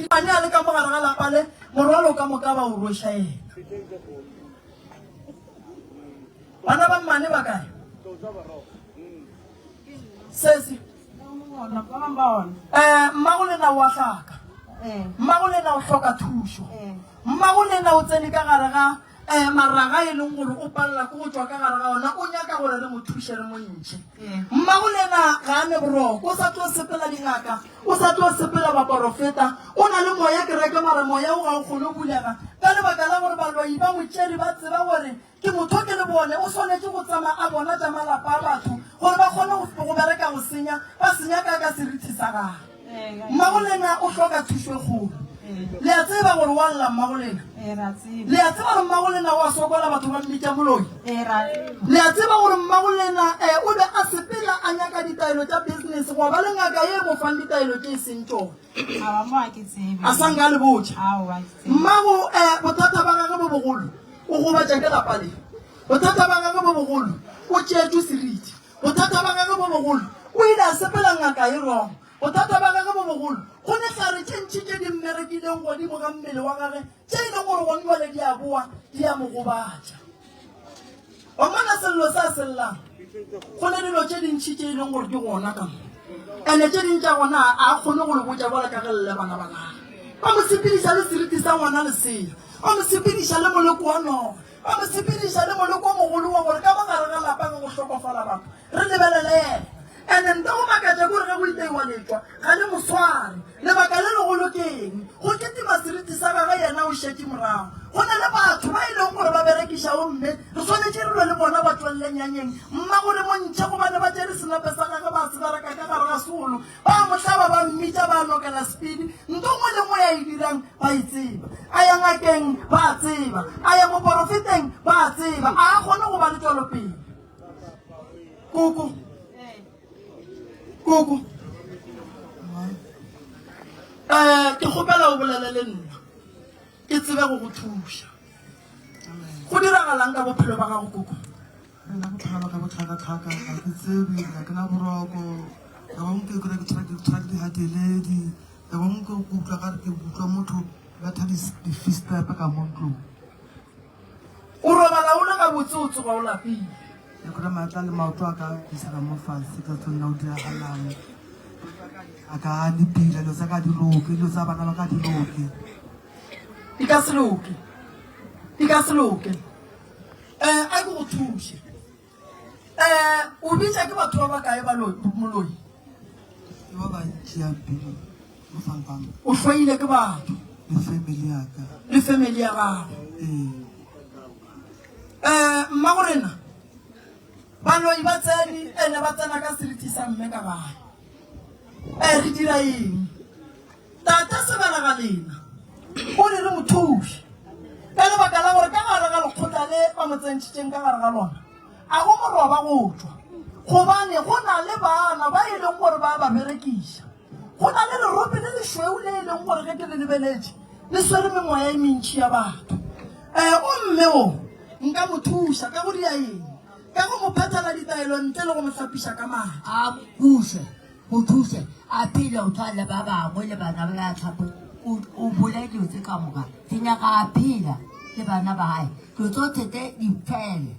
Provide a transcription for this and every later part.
Mmane a le ka mo gare ga lapa le, morwalo ka moka ba o rweša yena. Bana ba mmane ba kae? Sesi. Eh, mmago lena o a hlaka. Mmago lena o hloka thušo. Mmago lena o tsene ka gare ga eh, maraga e leng gore o palela ke go tšwa ka gare ga ona, o nyaka gore re mo thuše re mo ntšhe. Mmago lena ga a ne boroko, o sa tlo sepela dingaka, o sa tlo sepela baporofeta, o na le moya kereke mara moya o ga o kgone go bulega ka lebaka la gore baloi ba mo tšere ba tseba gore Ke motho ke le bone, o swanetše go tsama a bona tša malapa a batho gore ba kgone go bereka go senya, ba senya ka ka serithi sa gagwe. Mmagolena o hloka thušo e kgolo. Le a tseba gore wa lla mmagolena? Le a tseba gore mmagolena o a sokola batho ba mmitša moloi? Le a tseba gore mmagolena eh, o be a sepela a nyaka ditaelo tša business gwa ba le ngaka ye e mo fang ditaelo tše e seng tšona? A sa nka le botša. Mmago um bothata ba gage bo bogolo o gobatša ke lapa le. Bothata ba gage bo bogolo o tšeetšwe seriti. Bothata ba gage bo bogolo o ile a sepela ngaka e wrong. Bothata ba gage bo bogolo go ne hlare tše ntši tše di mmerekileng godimo ga mmele wa gage tše e leng gore gone jwale di a boa di a mo gobatša. Wa mmona sello se a se llang? Go ne dilo tše dintši tše e leng gore di gona ka mo. Ene tše ding tša gona a a kgone go le botša bjalo ka ge le le bana ba gagwe. Ba mo sepediša le seriti sa ngwana lesea, ba mo sepediša le moleko wa noga, ba mo sepediša le moleko o mogolo wa gore ka mo gare ga lapa ge go hlokofala batho re lebelele yena. Ene nto go makatša ke gore ge go iteiwa letšwa ga le mo sware. Lebaka le legolo ke eng? Go kitima seriti sa gagwe yena o šetše morago. Go na le batho ba e leng gore ba berekiša gomme re swanetše re lwe le bona ba tšwelele nyanyeng. Mma gore mo ntšhe gobane ba tšere senepe sa gagwe ba se bereka ka gare ga solo. Ba a mo hlaba ba mmitša ba nokela sepedi. Nto nngwe le nngwe ya e dirang ba e tseba. A ya ngakeng ba a tseba. A ya moporofeteng ba a tseba. A a kgone go ba le tšwelopele. Koko. Koko. Eh, ke kgopela o bolele le nna. Ke tsebe go go thuša. Go diragalang ka bophelo ba gago koko? Nna bophelo ba ka bo tlhakatlhaka, ga ke tsebe, ga ke na boroko. Ka bangwe ke kry ke tshwara ke tshwara ke dihateledi, ka bangwe ke utlwa ka re ke utlwa motho betha di-fistep ka mo ntlong. O robala o le gabotse o tsoga o lapile. Ke kwele maatla le maoto a ka isela mo fatshe ka tso nna o diragalang. A ka a nepile dilo tsa ka di loke, dilo tsa bana ba ka di loke. Di ka se loke. Di ka se loke. Eh, a ke go thuše. Eh, o bitša ke batho ba bakae ba moloi? Ke ba bantši ya pele mo fangfang. O hloile ke batho. Le family ya ka. Le family ya gago. Ee. Eh, mmago rena baloi ba tsene ene ba tsena ka seriti sa mme ka gae. Eh, re dira eng? Tate Sebela ga lena o re re mo thuše ka lebaka la gore ka gare ga lekgotla le ba mo tsentšhitšeng ka gare ga lona a go moroba go tšwa gobane go na le bana ba e leng gore ba ba berekiša. Go na le lerope le lešweu le e leng gore ge ke le lebeletše le swere mengwaga e mentši ya batho. Um gomme o nka mo thuša ka go dia eng? Ka go mo phethela ditaelo ntle le go mo hlapiša ka madi. A mo thuše. Mo thuse a phele go tshwana le ba bangwe le bana ba ya tlhapo o o bolaye dilo tse ka moka ke nyaka a phela le bana ba gae dilo tsotlhe tse di fele.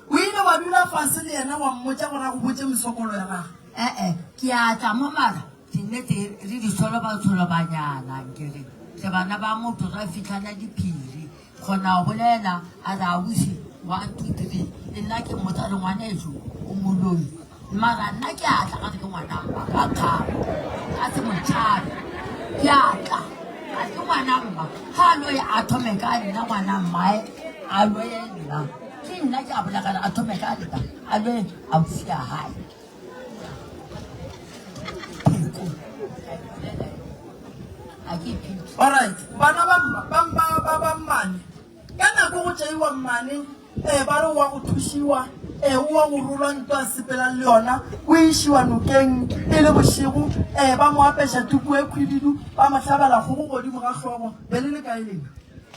O ile wa dula fase le yena wa mmotša gore a go botše mesokolo ya gagwe? E-e, ke a tla mo mara nnete re ditsholobatsholoba-nyana nkere re bana ba motho ra fihlana diphiri. Kgona go bolela a re ausi one two three le nna ke mmotsa re ngwaneso o moloi mara nna ke a tla ka re ke ngwana mma ka kgabo ka se motšhabe ke a tla ga ke ngwana mma ga a loye a thome ka nna ngwana mmae a loye nna ke nna ke a bolela ka re a thome ka nna a loye ausi ya gae Alright, bana ba ba ba ba ba mmane ka nako go tšeiwa mmane um ba re wa go thušiwa um o wa go rolwa nto a sepelang le yona o išiwa nokeng e le bošego um ba mo apeša tuku e khwibidu ba mo hlabela kgogo godimo ga hlogo be le le kae lena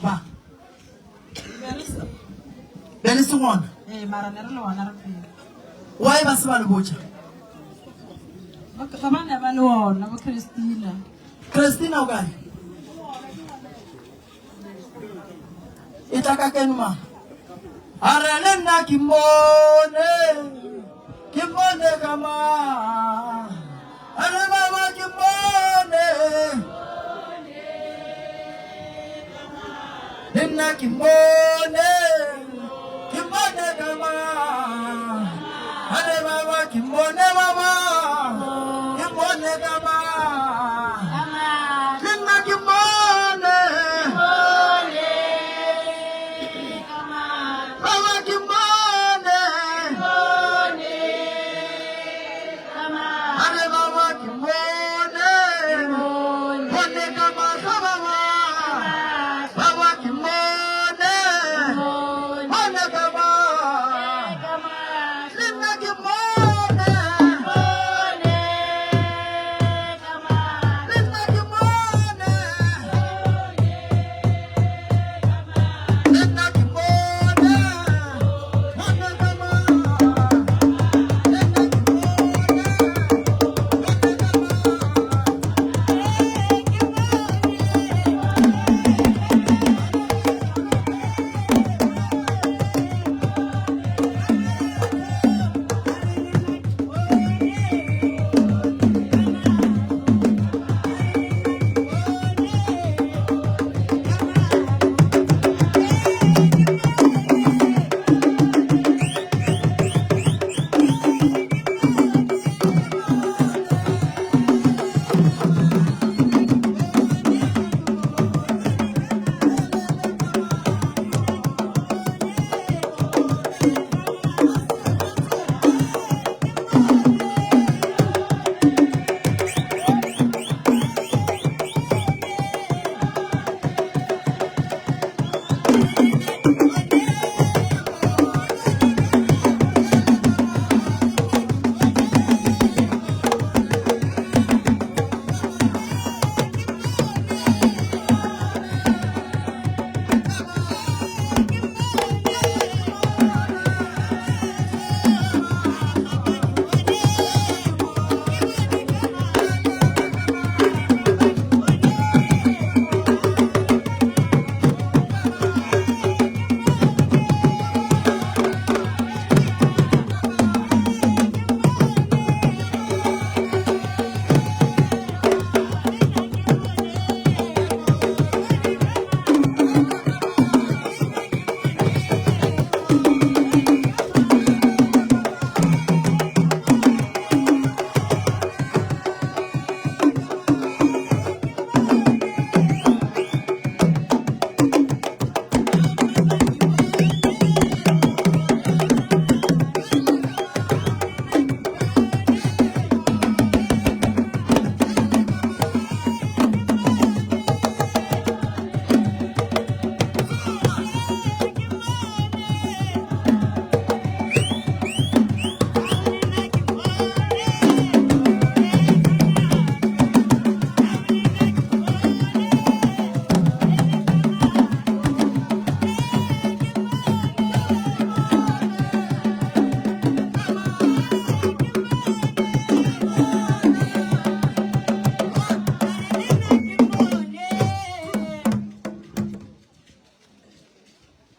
ba Be le se gona? Ee, mara ne re le gona re phela. Why ba se ba le botša? Ba ba ne ba le gona, bo Christina. Christina o kae? E tla ka keno mama. A re le nna ke mmone, ke mmone ka mang. A re baba ke mmone. Le nna ke mmone, ke mmone ka mang. A re baba ke mmone baba, ke mmone ka mang. Le nna ke mmone. Baba ke mmone. A re baba ke mmone. Bone ka mahlo baba. Baba ke mmone. Bone ka mahlo. Le nna ke mmone. Le nna ke mmone. Le nna ke mmone. Bone ka mahlo. Le nna ke mmone. Bone ka mahlo.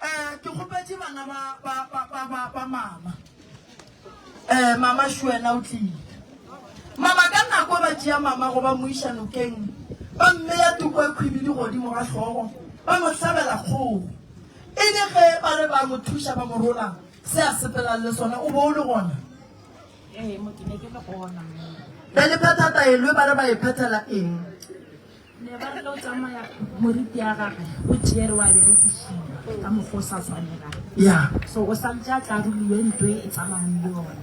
Eh, ke kgopetše bana ba, ba, ba, ba, ba, ba mama. Eh, mama Shuena o tlile. Mama ka nako ba tšea mama go ba mo iša nokeng, ba mmeya tuku e khwibidi godimo ga hlogo, ba mo hlabela kgogo. E le ge ba re ba mo thuša ba mo rola se a sepelang le sona, o be o le gona? Ee, mo ke ne ke le gona moo. Bjale phetha taelo e ba re ba e phethela eng? Ne ba rile o tsamaya moriti ya gagwe o tšere wa berekišiwa ka mokgwa o sa tshwanelang. Ya. So o santse a tla ruliwe ntwe e tsamayang le yona.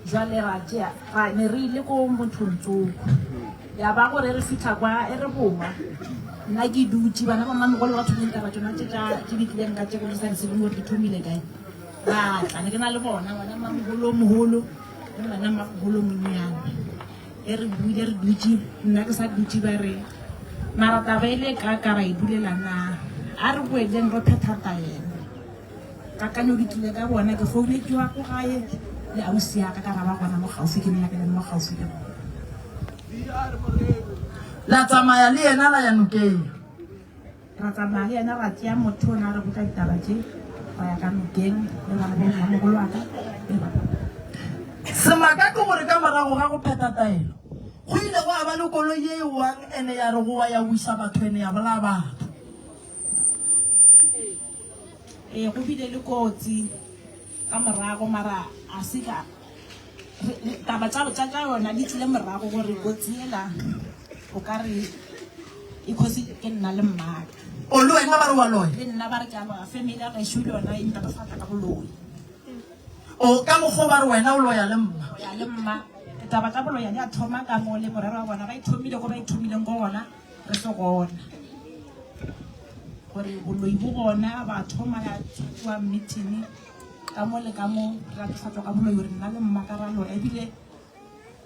Jwale ra tšea ra ne re ile ko mothong tsoko. Ya ba gore re fitlha kwa e re boa. Nna ke dutše bana ba mmamogolo ba thomile taba tšona tše tša tše di tlileng ka tšeko ke sa di tsebeng gore di thomile kae. Ba tla ne ke na le bona ngwana mmamogolo o mogolo le ngwana mmamogolo o monnyane. Ge re buile re dutše, nna ke sa dutše ba re, Mara taba e le ka ka ra e bulela na? A re boeleng ro phetha taelo. Kakanyo di tlile ka bona, ke founetše wa ko gae le ausi ya ka ka ra ba gona mo gaufi, ke nna ke leng mo gaufi le bona. La tsamaya le yena la ya nokeng. Ra tsamaya le yena ra tšea motho o ne a re botša ditaba tše, ra ya ka nokeng le bana bo mmamogolo wa ka le ba. Semaka ke gore ka morago ga go phetha taelo, go ile gwa ba le koloi ye e wang ene ya re go wa ya wisa batho ene ya bolaya batho. Ee, go bile le kotsi ka morago mara a se ka taba tša tša tša yona di tlile morago gore kotsi ela o ka re e khosi ke nna le mmaka. O le wena ba re wa loya? Le nna ba re ke a loya, family ya gešo le yona e ntatofatša ka boloi. O ka mokgwa o ba re wena o loya le mma? Loya le mma. Ditaba tša boloya di a thoma ka mo le morero wa bona ba e thomile ko ba e thomileng ko gona re se gona. Gore boloi bo gona ba thoma ya tshwariwa meeting ka mo le ka mo re latofatšwa ka boloi gore nna le mma ka ra loya ebile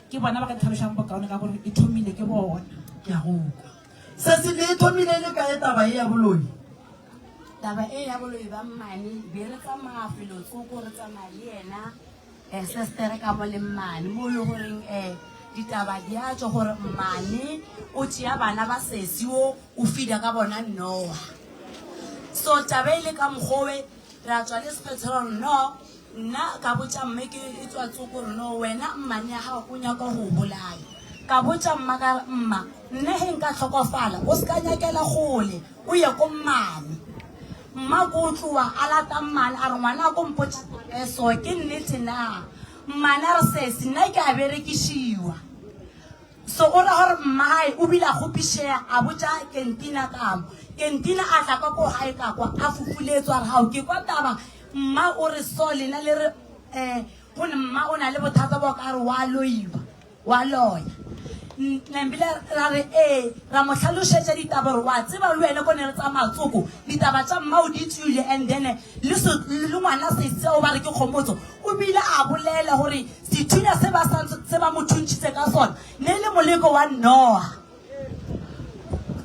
ke bona ba ka tlhalošang bokaone ka gore e thomile ke bona. Ke a go kwa. Sesi le e thomile e le kae taba e ya boloi? Taba e ya boloi ba mmane be re tsamaya felotsoko re tsamaya le yena um sestere ka mo le mmane mo e le goreng um ditaba di a tšwa gore mmane o tšea bana ba sesi o o feeda ka bona noa. So taba e le ka mokgowe ra tswa le sephetho gore no nna ka botša mme ke e tswa tsoko gore no wena mmane ya gago o nyaka go bolaya. Ka botša mma ka re mma nna ge nka hlokofala o se ka nyakela kgole o ye ko mmane. Mma ko o tloa a lata mmane a re ngwana a ko mpotša taba e so ke nnete na. Mmane a re sesi nna ke a berekišiwa. So o ra gore mmae o bile a kgopišega a botša Kentina ka mo. Kentina a tla ka ko gae ka kwa a fufuletswe a re gao ke kwa taba mma o re so lena le re um gone mma o na le bothata bo ka re wa loiwa wa loya. Nambile ra re ee ra mo hlalošetša ditaba gore wa tseba le wena ko ne re tsamaya tsoko ditaba tša mma o di tswile and then le le ngwana seseo ba re ke kgomotso o bile a bolela gore Sethunya se ba sa se ba mo thuntšhitse ka sona ne e le moleko wa Noa.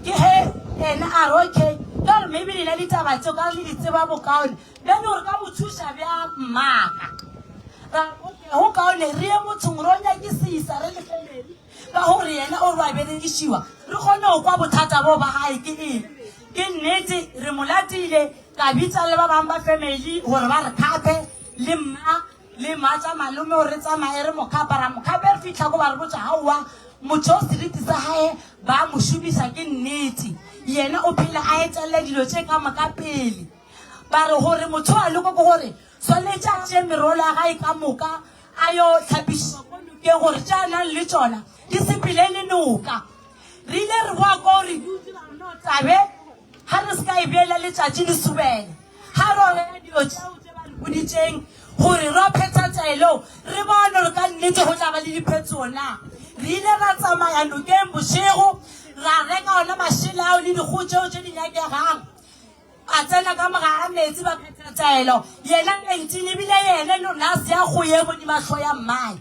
Ke he ene a re okay, ka gore maybe lena ditaba tseo ka le di tseba bokaone, bjale gore ka mo thuša bjang mmaka. Ra re okay, go kaone re ye mothong ro nyakisisa re le family ka gore yena o re wa berekišiwa, re kgone go kwa bothata boo ba gae ke eng. Ke nnete re mo latile, ka bitsa le ba bangwe ba family gore ba re khape le mma Le matša malome o re tsamaye re mo khapa, ra mo khape re fihla ko ba re botša haowa motho o seriti sa hae ba mo šomiša ke nnete yena o phela a etella dilo tše ka moka pele. Ba re gore motho a loko ke gore swanetše a tšee merwalo ya gae ka moka a yo hlapišiwa ko nokeng gore tše a nang le tšona di sepele le noka. Re ile re boa ko re dutše ba re no tabe ga re se ka e beela letšatši le subele. Ga ro reya dilo tšeo tše ba re boditšeng gore ro phetha taelo, re bone gore ka nnete go tla ba le diphetogo na. Re ile ra tsamaya nokeng bošego, ra reka ona mašela ao le dikgo tšeo tše di nyakegang. A tsena ka mogare ga meetse ba phetha taelo. Yena Kentini ebile yena le rona a se a go ye godima hlo ya mmae.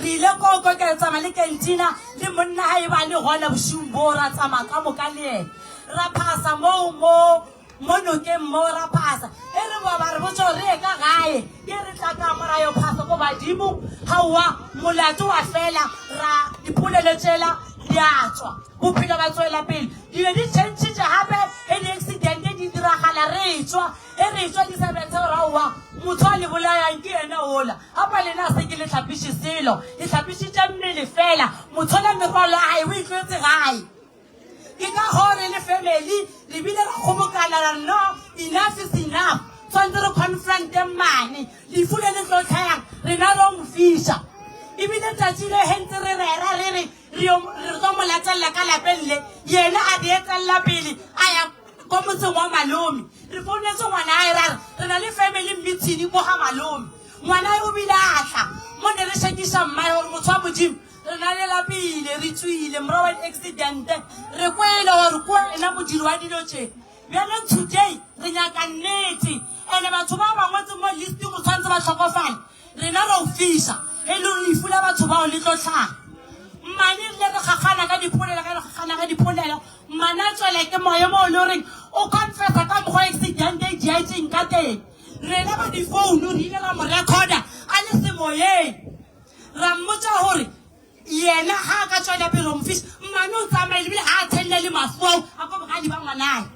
Re ile koo ko ke tsamaya le Kentina le monna ga e ba le gona bošegong boo ra tsamaya ka moka le yena. Ra phasa moo mo mo nokeng moo ra phasa. E re boa ba re botša gore re ye ka gae ke re tla ka mo ra yo phasa ko badimo gaowa molato wa fela ra dipolelo tšela di a tswa bophelo ba tswela pele. Dilo di tšhentšhitše gape ge di-accident di diragala re tswa Ge re etšwa disabeng tša gore aowa, motho a le bolayang ke yena ola. Gapa lena a se ke le hlapiše selo, le hlapišitše mmele fela, motho ola merwalo ya gae o e tlwetse gae. Ke ka goo re le family re bile ra kgobokana ra re no, enough is enough, tshwanetse re confronte mmane, lefu le le tlo tlhayang rena ro mo fiša. Ebile tšatši le ge ntse re rera re re re yo re tlo mo latelela ka lapeng le, yena a di etelela pele a ya Ko motseng wa malome. Re founetse ngwanae ra re re na le family meeting ko ga malome. Ngwanae o bile a tla mo ne re šekiša mmae gore motho wa Modimo re na le lapile re tswile morago wa di-accident re kwele gore ko wena modiri wa dilo tše. Bjale today re nyaka nnete ene batho ba ba ngwetse mo listing go tshwanetse ba hlokofale. Rena ra o fiša, e le gore lefu la batho bao le tlo hlaga. Mmane rile re kgakgana ka dipolelo, ge re kgakgana ka dipolelo, mmane a tswela ke moya mo o le goreng o confessa ka mokgwa accident e diaetseng ka teng. Rena ba difounu re ile ra mo recorda a le semoyeng, ra mmotša gore yena ga a ka tswela pele go mo fiša, mmane o tsamaile ebile ga a attende le mafu ao a ko bogadi ba ngwanae.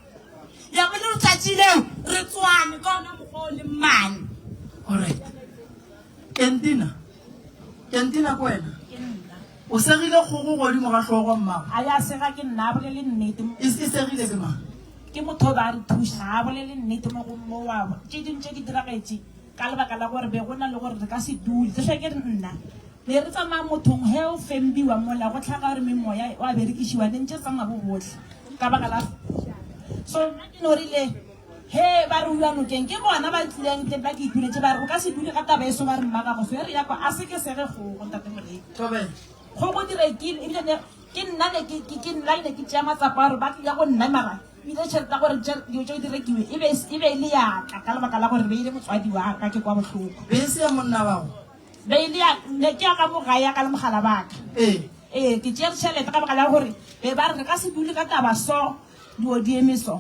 Letšatši leo re tswane ka ona mokgwa o le mmane. Alright. Kentina. Kentina ke wena? Ke nna. O segile kgogo godimo ga hlogo mmago? A ya sega ke nna, a bolele nnete. E, e segile ke mang? Ke motho o ba re thuša, a bolele nnete mo go mo wa tše dingwe tše di diragetše ka lebaka la gore be go na le gore re ka se dule. Tse ke re nna be re tsamaya mothong he o fembiwa mola go tlhaga gore memoya wa berekišiwa ne ntše tsamaya bo bohle ka baka la so nna ke no rile He ba re ua nokeng ke bona ba tlileng tle ba ke ituletše ba re o ka se dule ka taba e so ba re mma gago so e re ya kwa a se ke sege kgogo ntate Moreki. Thobela. Kgogo di rekile ebile ne ke nna ne ke ke ke nna ne ke tšea matsapa a gore ba tlile go nna mara ebile tšhelete ya gore dilo tšeo di rekiwe e be e be e le ya ka ka lebaka la gore be e le motswadi wa ka ke kwa bohloko. Be e se ya monna wago? Be e le ya ne ke ya ka mo gae ya ka le mogala ba ka. Ee. Ee ke tšere tšhelete ka baka la gore be ba re re ka se dule ka taba so Dio di eme so.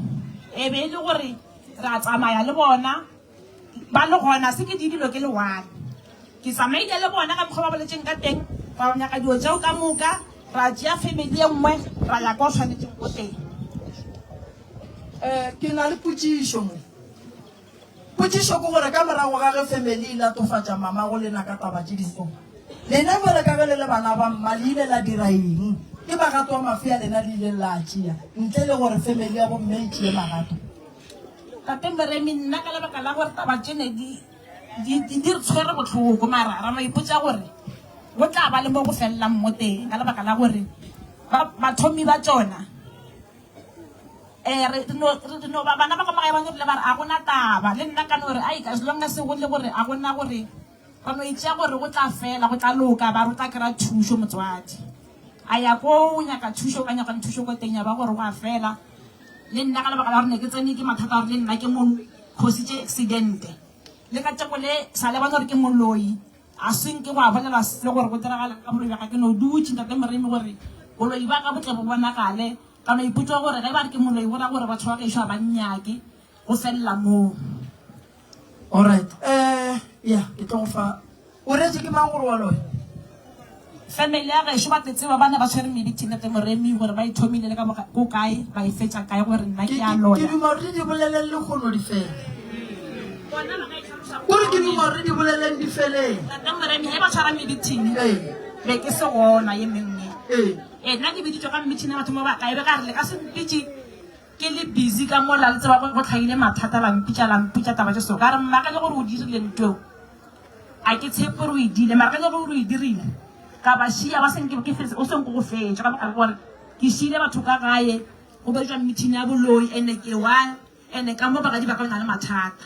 E be e le gore ra tsamaya le bona ba le gona, se ke di dilo ke le one. Ke tsamaile le bona ka mokgwa ba boletseng ka teng, ra nyaka dilo tšeo ka moka, ra tšea family e nngwe ra ya kwa o tshwanetseng ko teng. Um ke na le potšišo mo. Potšišo ke gore ka morago ga ge family e latofatša mamago lena ka taba tše di so, lena bjale ka ge le le bana ba mma le ile la dira eng? Ke magato a mafe a lena le ileng la a tšea ntle le gore family ya bomme e tšee magato? Tate Moremi, nna ka lebaka la gore taba tše ne di, di, di, di re tshwere bohloko mara ra no ipotša gore go tla ba le mo go felelang mo teng ka lebaka la gore ba, bathomi ba tšona Eh, re no, re no ba bana ba ka magae ba no rile ba re a gona taba le nna ka no re ai as long as go le gore a gona gore ra no itšea gore go tla fela go tla loka ba re o tla kry-a thušo motswadi a ya ko o nyaka thušo ka nyakang thušo ko teng ya ba gore go a fela le nna ka lebaka la gore ne ke tsene ke mathata a gore le nna ke mo khositše accidente le ka tšeko le sa le bona gore ke moloi A se nke gwa bolelwa selo gore go diragalang ka boloi bja ka. Ke no dutše, Ntate Moremi, gore boloi bja ka bo tle bo bonagale. Ka no ipotša gore ge ba re ke moloi go ra gore batho ba gešo ga ba nnyake. Go felela moo. Alright. Eh, ya, ke tlo go fa. O reetše ke mang gore wa loya? Family ya gešo ba tetseba ba ne ba tshwere meeting, Ntate Moremi, gore ba e thomile le ka boka, ko kae, ba e fetša kae gore nna ke a loya. Ke duma gore re di boleleng lekgono di fele. Kore ke duma gore re di boleleng di feleng. Ntate Moremi, ge ba tshwara meeting, be ke se gona ye mengwe. Ee, nna ke biditšwe ka meeting ya batho mo ba kae, be ka re le ka se mpitše ke le busy ka mola le tseba gore go hlahile mathata la mpitša la mpotša taba tše so. Ka re mma ge le gore o dirile ntho eo, A ke tshepe gore o e dile, mara ge e le gore o e dirile, ka ba šia ba senke ke fetse, o senke go fetša ka baka la gore ke šiile batho ka gae go betšwa meeting ya boloi ene ke wa ene ka mo bagadi ba ka ba na le mathata.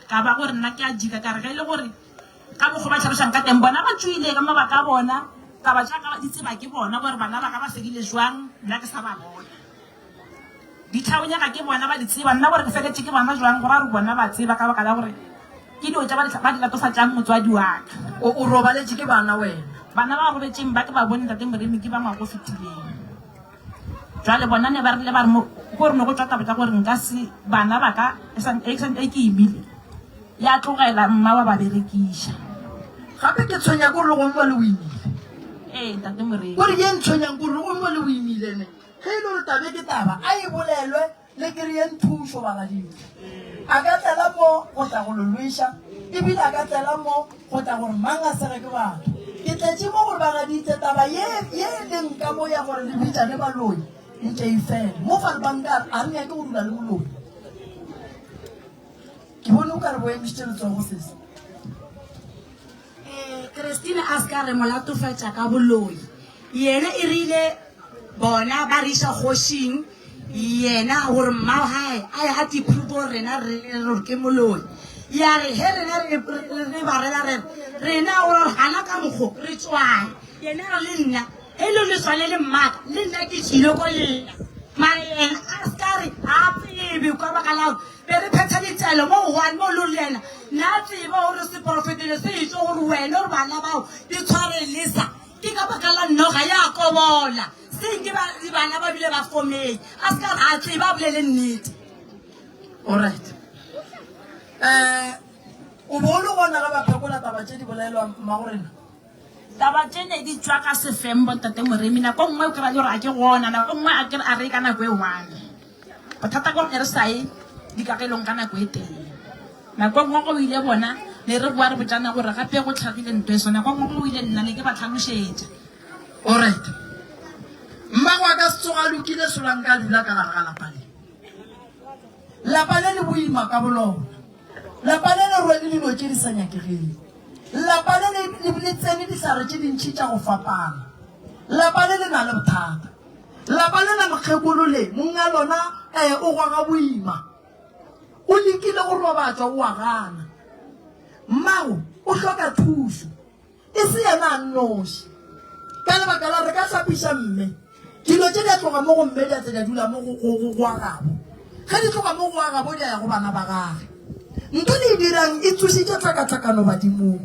Ka ba gore nna ke a jika ka re ge e le gore ka mokgwa ba tlhalošang ka teng bona ba tšwile ka mabaka a bona, taba tša ka di tseba ke bona gore bana ba ka ba fedile jwang nna ke sa ba bona. Ditlhaonyana ke bona ba di tseba, nna gore ke feletše ke bona jwang go ra gore bona ba tseba ka baka la gore ke dilo tša ba di latofatšang motswadi wa ka. O o robaletše ke bana wena? Bana ba robetšeng ba ke ba bone ntate Moremi ke ba ngwaga o fetileng. Jwale bona ne ba rile ba re mo gore ne go tšwa taba tša gore nka se bana ba ka e sa e sa e ke imile ya tlogela mma wa ba berekiša. Gape ke tshwenya ke gore le gongwe le o imile. Ee ntate Moremi. Kore ye ntshwenyang ke gore le gongwe le o imile ne. Ge e le gore taba e ke taba, a e bolelwe, le kry-eng thušo bagadimo. A ka tlela mo go tla go le lweša, ebile a ka tlela mo go tla gore mang a sege ke batho. Ke tletše mo gore bagaditse taba ye ye e leng ka mo ya gore le bitšane baloi ntše e fele. Mo fa Bankar a re nyake go dula le moloi. Ke bone o ka re bo emišitše letsogo sesi. Eh, Christine a se ka re molatofatša ka boloi. Yena e rile bona ba re iša kgošing yena gore mma gae a ye a ti-prove gore rena re re ke moloi. Ya re he rena re re ba rela re re rena gore gana ka mokgo re tswang. Yena re le nna he le le swane le mmaka le nna ke tšwile ko lela. Mara yena a se ka re a tsebe ka baka la gore Be re phetha ditaelo mo go one mo le yena na tseba gore seporofetelo se itse gore wena gore bana bao di tshware lesa ke ka baka la noga ya kobola seng ke bana ba bile ba fomeng a se ka re a tseba a bolele nnete. Alright. Eh, o bo o le gona ga ba phekola taba tše di bolelwa mmagorena? Taba tše ne di tšwa ka sefembo ntate Moremi nako nngwe o kry-a le gore a ke gona nako nngwe a kere a re ka nako e one. Bothata ke gore ne re sa ye dikagelong ka nako e tee. Nako e nngwe go ile bona ne re boa re botšana gore gape go hlagile nto e so. Nako e nngwe go ile nna ne ke ba hlalošetša. Alright. Mmago a ka se tsoga a lokile solanka a dula ka gare ga lapa le. Lapa le le boima ka bolona. Lapa le le rwele dilo tše di sa nyakegeng. Lapa le le le tsene dihlare tše dintši tša go fapana. Lapa le le na le bothata. Lapa le la mokgekolo le, monga lona eh, o goga boima. O lekile go robatšwa, o a gana. Mmago o hloka thušo. E se yena a nnoši. Ka lebaka la re ka hlapiša mme, dilo tše di a tloga mo go mme di a tla di a dula mo go, go, go, go wa gabo. Ge di tloga mo go wa gabo di a ya go bana ba gage. Nto le e dirang e tsošitše tlhakatlhakano badimong.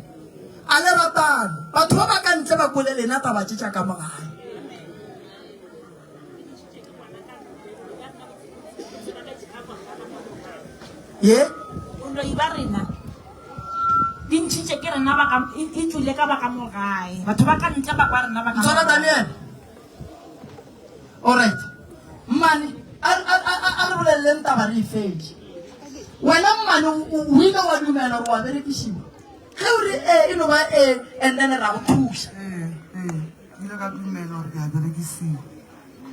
A le ratane. Batho ba ba ka ntle ba kwele lena taba tše tša ka mo gae. Ye? Boloi ba rena di ntšhitše ke rena ba ka e e tšwile ka ba ka mo gae. Batho ba ka ntle ba kwa rena ba ka mo Tswala gae. Daniel. Alright. Mmane, a a a a re boleleleng taba re e fetše. Wena mmane o o ile wa dumela gore wa berekišiwa. Ge o re ee, e no ba ee and then ra go thuša. Ee, ee, ke ile ka dumela gore ke a berekisiwa.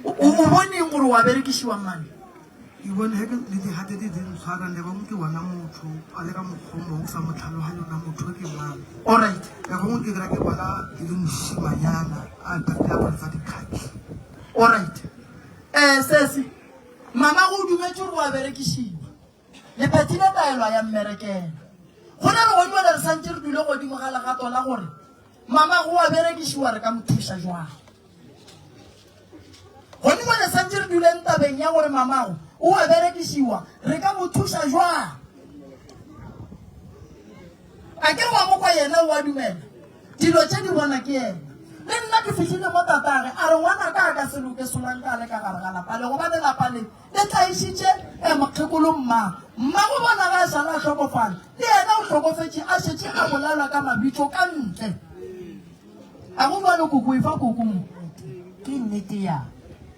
O o bone eng gore wa berekišiwa mmane? Ke bone ge ke le digate di di ntshwarang le bangwe ke bona motho a le ka mokgwa o mongwe o sa mo tlhaloganye gore na motho o ke mang. Alright. Ya gongwe ke kry-a ke bona e le mošimanyana a apere diaparo tsa dikhakhi. Alright. Eh sesi, mama go o dumetše gore wa berekišiwa. Le phethile taelo ya mmerekela. Go na le godimo le re santše re dule godimo ga legato la gore mama go wa berekišiwa re ka mo thuša jwang. Gone mo re santše re duleng tabeng ya gore mamago o a berekišiwa, re ka mo thuša jwang? A ke re wa mo kwa yena o a dumela dilo tše di bona ke yena. Le nna ke fihlile mo tatage a re ngwanaka a ka se loke solanka a le ka gare ga lapa le gobane lapa le le tlaišitše eh, mokgekolo mma. Mmago bona ge a šala a hlokofala le yena o hlokofetše a šetše a bolalwa ka mabitso ka ntle. A go bjalo koko, efa koko mo. Ke nnete ya,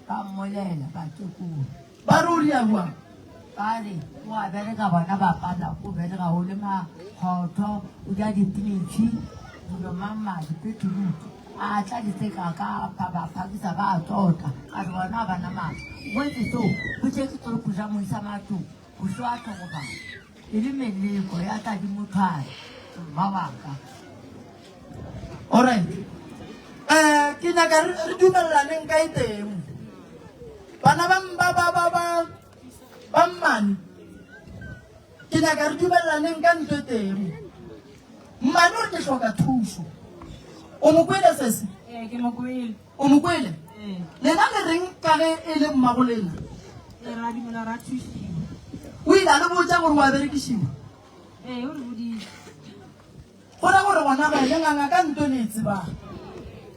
ba mmolela bakekolo. Ba re o ria bjang? Ba re o a bereka bona ba pala o bereka o le makgotho o ja dipinitšhi dilo mamma dipeturutu a tla ditseka ka ba ba phakisa ba a tsota ka re bona ba na matla boetse tseo bo tše ke tlo puša moisa matlong go šwa tlhokofala E le meleko ya tladi mothware mma wa ka. Alright. Eh ke nyaka re re dumelelaneng ka e teng. Bana ba ba ba ba ba ba mmane. Ke nyaka re dumelelaneng ka ntho e teng. Mmane o re ke hloka thušo. O mo kwele sesi? Ee, ke mo kwele. O mo kwele? Ee. Lena le reng ka ge e le mmago lena? Ee, ra dumela ra thušiwa. O ile a le botša gore o a berekišiwa? Ee, o re boditše. Go ra gore gona ge le nganga ka nto le e tsebang.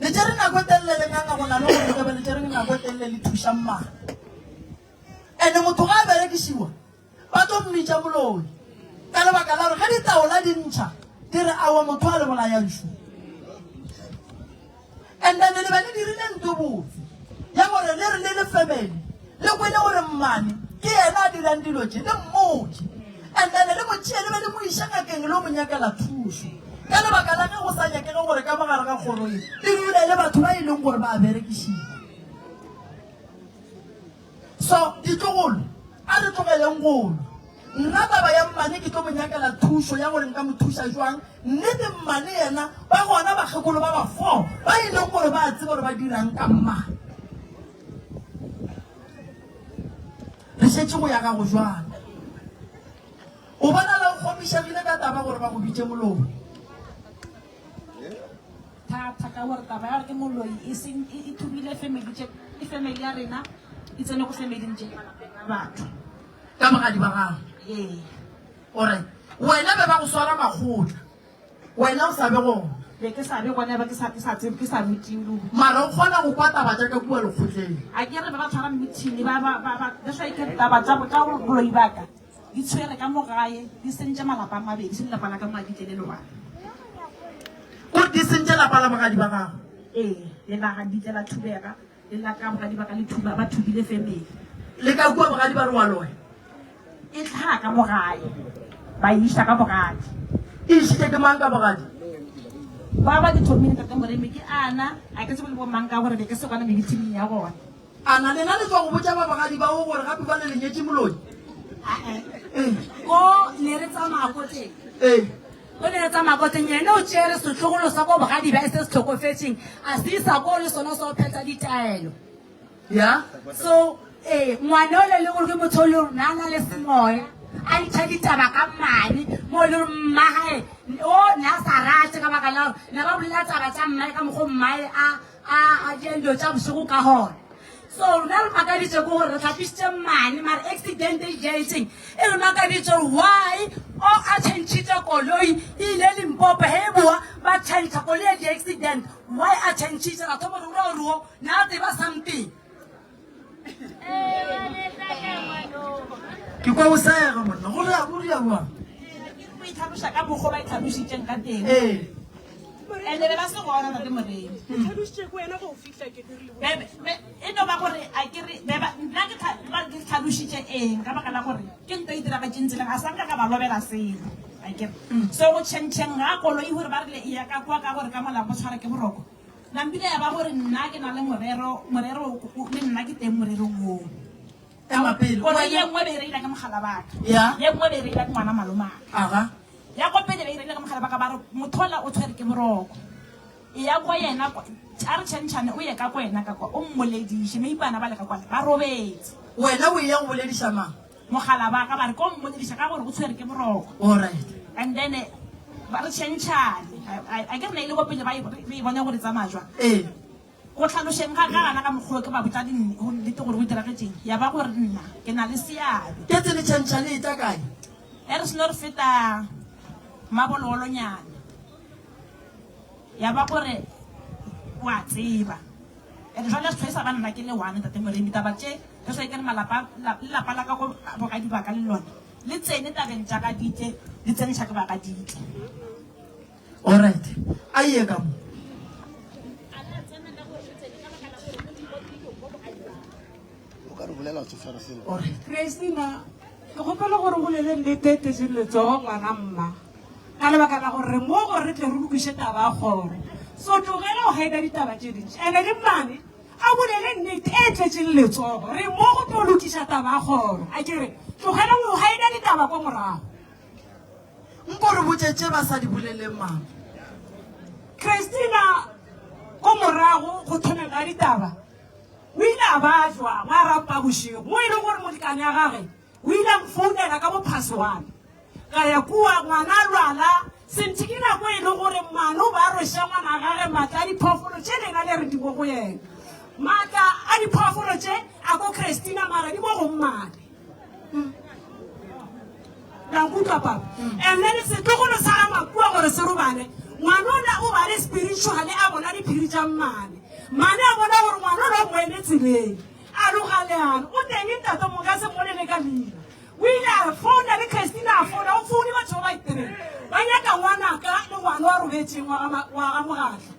Le tšere nako e telele le nganga go na le gore nkabe le tšere nako e telele le thuša mmagwe. Ene motho ga a berekišiwa Ba tlo mmitša moloi ka lebaka la gore ge ditaola di ntšha di re aowa motho a le bolayang šo. And then le be le dirile nto botse ya gore le re le le family le kwele gore mmane ke yena a dirang dilo tše le mmotše and then le mo tšee le be le mo iše ngakeng le o mo nyakela thušo ka lebaka la ge go sa nyakege gore ka mogare ga kgoro ye le dule le batho ba e leng gore ba berekišiwa. So, ditlogolo, a re tlogeleng go lwa. Nna taba ya mmane ke tlo mo nyakela thušo ya gore nka mo thuša jwang. Nnete mmane yena ba gona bakgekolo ba ba fo ba e leng gore ba a tseba gore ba dirang ka mmane. Re šetše go ya gago jwale. O bonala o kgopišegile ka taba gore ba go bitše moloi. Thata ka gore taba ya gore ke moloi e seng e, e thubile family tše e family ya rena e tsene go family tše malapeng a batho. Ka bogadi ba gago. Ee. O re wena be ba go swara makgotla wena o sa be gona. Be ke sa be gona ba ke sa ke sa tsebe ke sa rutiwe le go. Mara o kgona go kwa taba tša ka kua lekgotleng. A ke re ba ba tshwara meeting ba ba ba ba that's why ke re taba tša tša boloi ba ka. Di tshwere ka mo gae, di sentše malapa a mabedi, e seng lapa la ka Maditle le Loane. Kore di sentše lapa la bogadi ba gago? Ee, le la ga Ditle la thubega, le la ka bogadi ba ka le thuba, ba thubile family. Le ka kua bogadi ba re wa loya? E tlhaga ka mo gae, ba e iša ka bogadi. E išitše ke mang ka bogadi? Ba ba ke thomile Tate Moremi ke ana, a ke tsebe le bo mang ka gore be ke se gona meetingeng ya bona. Ana lena le tšwa go botša ba bogadi bao gore gape ba le le nyetše moloi? Ae. Ko ne re tsamaya ko teng. Ee. Ko ne re tsamaya ko teng, yena o tšere setlogolo sa ko bogadi bja se se hlokofetšeng, a se isa ko le sona sa go phetha ditaelo. Ya. So, ee, ngwana ole le gore ke motho o le gore na na le semoya, a ntšha ditaba ka mmane, mo e le gore mmagae o ne a sa rate ka baka la gore ne ba bolela taba tša mmae ka mokgwa mmae a a a dira dilo tša bošego ka gona. So rona re makaditše ke gore re hlapišitše mmane mara accident e diaetseng e re makaditše gore why o a tšhentšhitše koloi e ile Limpopo he e boa ba tšhentšha koloi ya di-accident why a tšhentšhitše ra thoma re ura gore o ne a tseba something. Ke kwa o sega monna go rea go rea bjang? Ke go itlhaloša ka mokgwa ba itlhalošitšeng ka teng. Ee. Ene be ba se gona tate Moremi. E no ba gore a ke re be ba nna ke ke tlhalošitše eng ka baka la gore ke nto e diragatšeng tseleng a sanka ka ba lobela selo. A ke re so go tšhentšheng ga koloi gore ba rile e ya ka kwa ka gore ka molao go tshwara ke boroko. Nampile ya ba gore nna ke na le morero, morero le nna ke teng morerong woo. Ema pele. Koloi ye nngwe be e reila ke mogala baka. Ya. Ye nngwe be e reila ke ngwana malomaka. Aga. Ya ko pele be e reila ke mogala baka ba re motho ola o tshwere ke boroko. E ya kwa yena kwa, a re tšhentšhane o ye ka kwa yena ka kwa o mmolediše. Meipana ba le ka kwale ba robetse. Wena o eya go bolediša mang? Mogala ba ka ba re ko mmolediša ka gore o tshwere ke boroko. Alright. And then ba re tšhentšhane. A ke re ne e le ko pele ba e, re e bone gore e tsamaya jwang. Ee. Go hlalošeng ga ka gana ka mokgwa o ke ba botša dinnete gore go diragetšeng, ya ba gore nna ke na le seabe. Ke tsene tšhentšhane e tla kae? E re seno re feta mabololonyana, ya ba gore o a tseba. And jwale re sa ba nna ke le one Ntate Moremi, taba tše re sa ke re malapa, le lapa la ka ko bogadi ba ka le lona le tsene tabeng tša ga ditle, le tsentšha ke ba ga ditle. Alright, a ye ka mo. Christina, ke kgopela gore o bolele nnete e tletšeng letsogo ngwana mma, ka lebaka la gore re mo gore re tle re lokiše taba ya kgoro. So tlogela go hida ditaba tše dintši. Ene le mmane a bolele nnete e tletšeng letsogo. Re mo go tlo lokiša taba ya kgoro. A ke re tlogela go hida ditaba kwa morago. Nko re botše tše ba sa di boleleng mama. Christina ko morago go thomeng ga ditaba o ile a bajwa gwa rampa bošego mo e leng gore molekane ya gage o ile a mfounela ka bo past one ka ya kua ngwana a lwala senthe ke nako e le gore mmane o ba rweša ngwana gage maatla a diphoofolo tše lena le re di mo go yena maatla a diphoofolo tše a ko Christina mara di mo go mmane. La nkutlwa papa? And then setlogolo sa ga Makua gore se robale, ngwana ola o ba le spiritually a bona diphiri tša mmane. Mmane a bona gore ngwana ola o mo eme tseleng. A loga leano. O teng ntate mo ka se mmolele ka leina. O ile a founa le Christina a founa, o foune batho ba ba itereng. Ba nyaka ngwanaka le ngwana wa robetšeng wa ga wa ga Mogatla.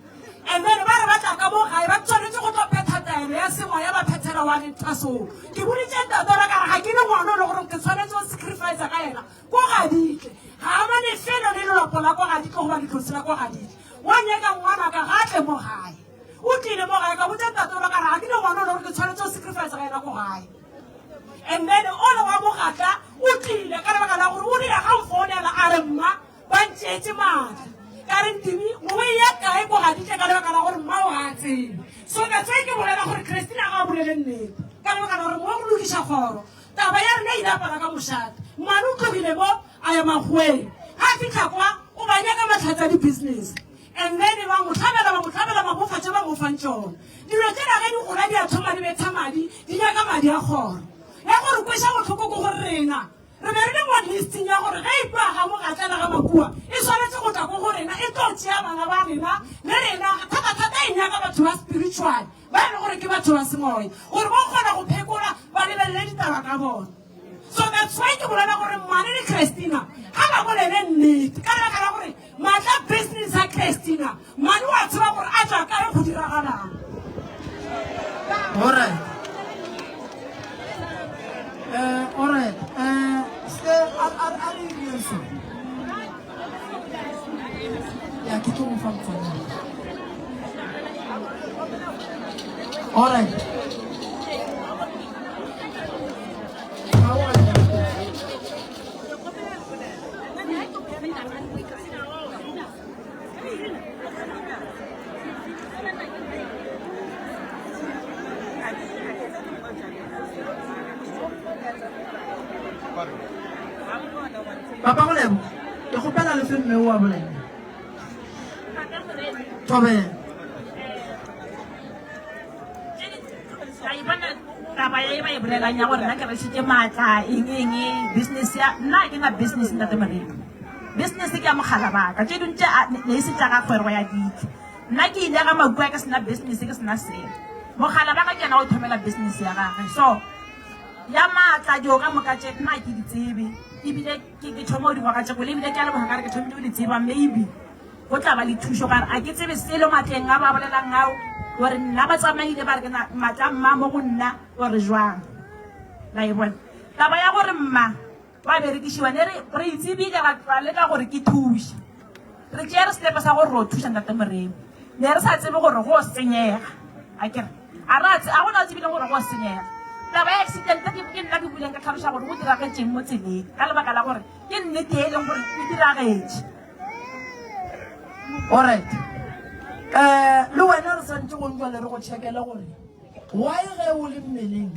And then ba re ba tla ka mo gae ba tshwanetse go tlo phetha taelo ya semoya ba phethela wa lethasong. Ke boditše ntate wa ka re ga ke le ngwana o le gore ke tshwanetse go sacrifice ka yena ko Gaditle. Ga a bone felo le leloko la ko Gaditle goba letlotsi la ko Gaditle. Wa nyaka ngwana ka ga a tle mo gae. O tlile mo gae ka botša ntate wa ka re ga ke le ngwana o le gore ke tshwanetse go sacrifice ka yena ko gae. And then ole wa mogatla o tlile ka lebaka la gore o rile ga mfounela a re mma Ba ntšeetše maatla. Ka re, Ntimi, gongwe e ya kae ko Gaditle ka lebaka la gore mmao ga a tsebe. So that's why ke bolela gore Christina ga a bolele nnete. Ka lebaka la gore mo go lokiša kgoro, taba ya rena e ile ya pala ka mošate. Mmane o tlogile mo a ya makgoweng. Ga a fihla kwa, o ba nyaka mahlatse a di-business. And then ba mo hlabela, ba mo hlabela, ba mo fa tše ba mo fang tšona. Dilo tšela ge di gola di a thoma di betha madi, di nyaka madi a kgoro. Ya go re kweša bohloko ke gore rena Re be re le mo listing ya gore ge e tloga ga Mogatla le ga Makua e swanetše go tla ko go rena e tlo tšea bana ba rena le rena. Thata-thata e nyaka batho ba spiritual ba e le gore ke batho ba semoya gore ba kgona go phekola ba lebelele ditaba ka bona. So that's why ke bolela gore Mmane le Christina ga ba bolele nnete ka lebaka la gore maatla business a Christina Mmane wa tseba gore a tšwa kae go diragalang. Alright. Eh, alright. Eh, so. Ya ke tlo mo fa mfana. All right. Papa Golebo, ke kgopela le fe mme o a bolela. Thobela. Taba ye ba e bolelang ya gore nna ke rešitše maatla eng eng business ya nna ke na business ntate Moremi. Business ke ya mogala baka tše dingwe tše ne e se tša ga kgwebo ya ditlo. Nna ke ile ga makua ke sena business ke sena selo. Mogala baka ke yena o thomela business ya gagwe. So ya maatla dio ka moka tše nna ke di tsebe ebile ke ke thoma go di goga tše kole ebile ke a leboga ka re ke thomile go di tseba maybe go tla ba le thušo ka re a ke tsebe selo matleng a ba bolelang ao gore nna ba tsamaile ba re ke na maatla mma mo go nna gore jwang la e bona taba ya gore mma ba berekišiwa ne re re itsebile ra leka gore ke thuše re tšea re setepe sa gore ro thuša ntate moremi ne re sa tsebe gore go senyega a kere a re a gona o tsebileng gore go senyega taba ya accident ke nna ke buleng ka tlhaloša gore go diragetseng mo tseleng ka lebaka la gore ke nnete e leng gore e diragetše Alright. Eh, le wena re santse go njwale re go checkele gore why ge o le mmeleng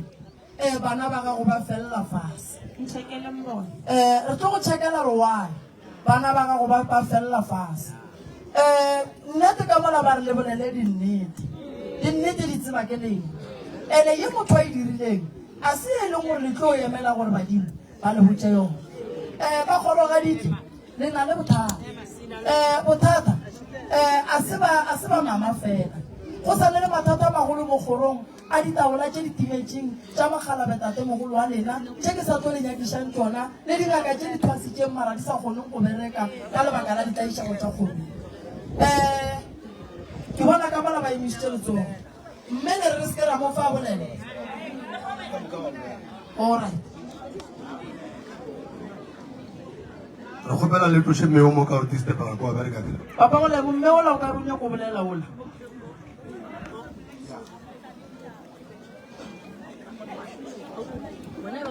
eh bana ba gago ba felela fase. Nchekeleng bona. Eh, re tlo go checkela gore why bana ba gago ba ba felela fase. Eh, nnete ka mola ba re le bolele dinnete. Dinnete di tseba ke leng. Ene ye motho a e dirileng a se e leng gore le tlo emela gore badimo ba le botše yona. Eh, ba kgorogaditse Le na le bothata. Eh, bothata eh, a se ba, a se ba mama fela. Go sa le le mathata a magolo mo kgorong a ditaola tše di timetšeng tša mokgalabje tatemogolo wa lena, tše ke sa tlo le nyakišang tšona, le dingaka tše di thwasitšeng mara di sa kgoneng go bereka ka lebaka la ditlaišego tša kgorong. Eh, ke bona ka mola ba emišitše letsogo. Mme le re re se ke ra mo fa a bolela. All right. Re kgopela le tloše mme o mo ka gore distepa ga kwa bereka pele. Papa go lebo mme ola o ka re o nyako bolela ola.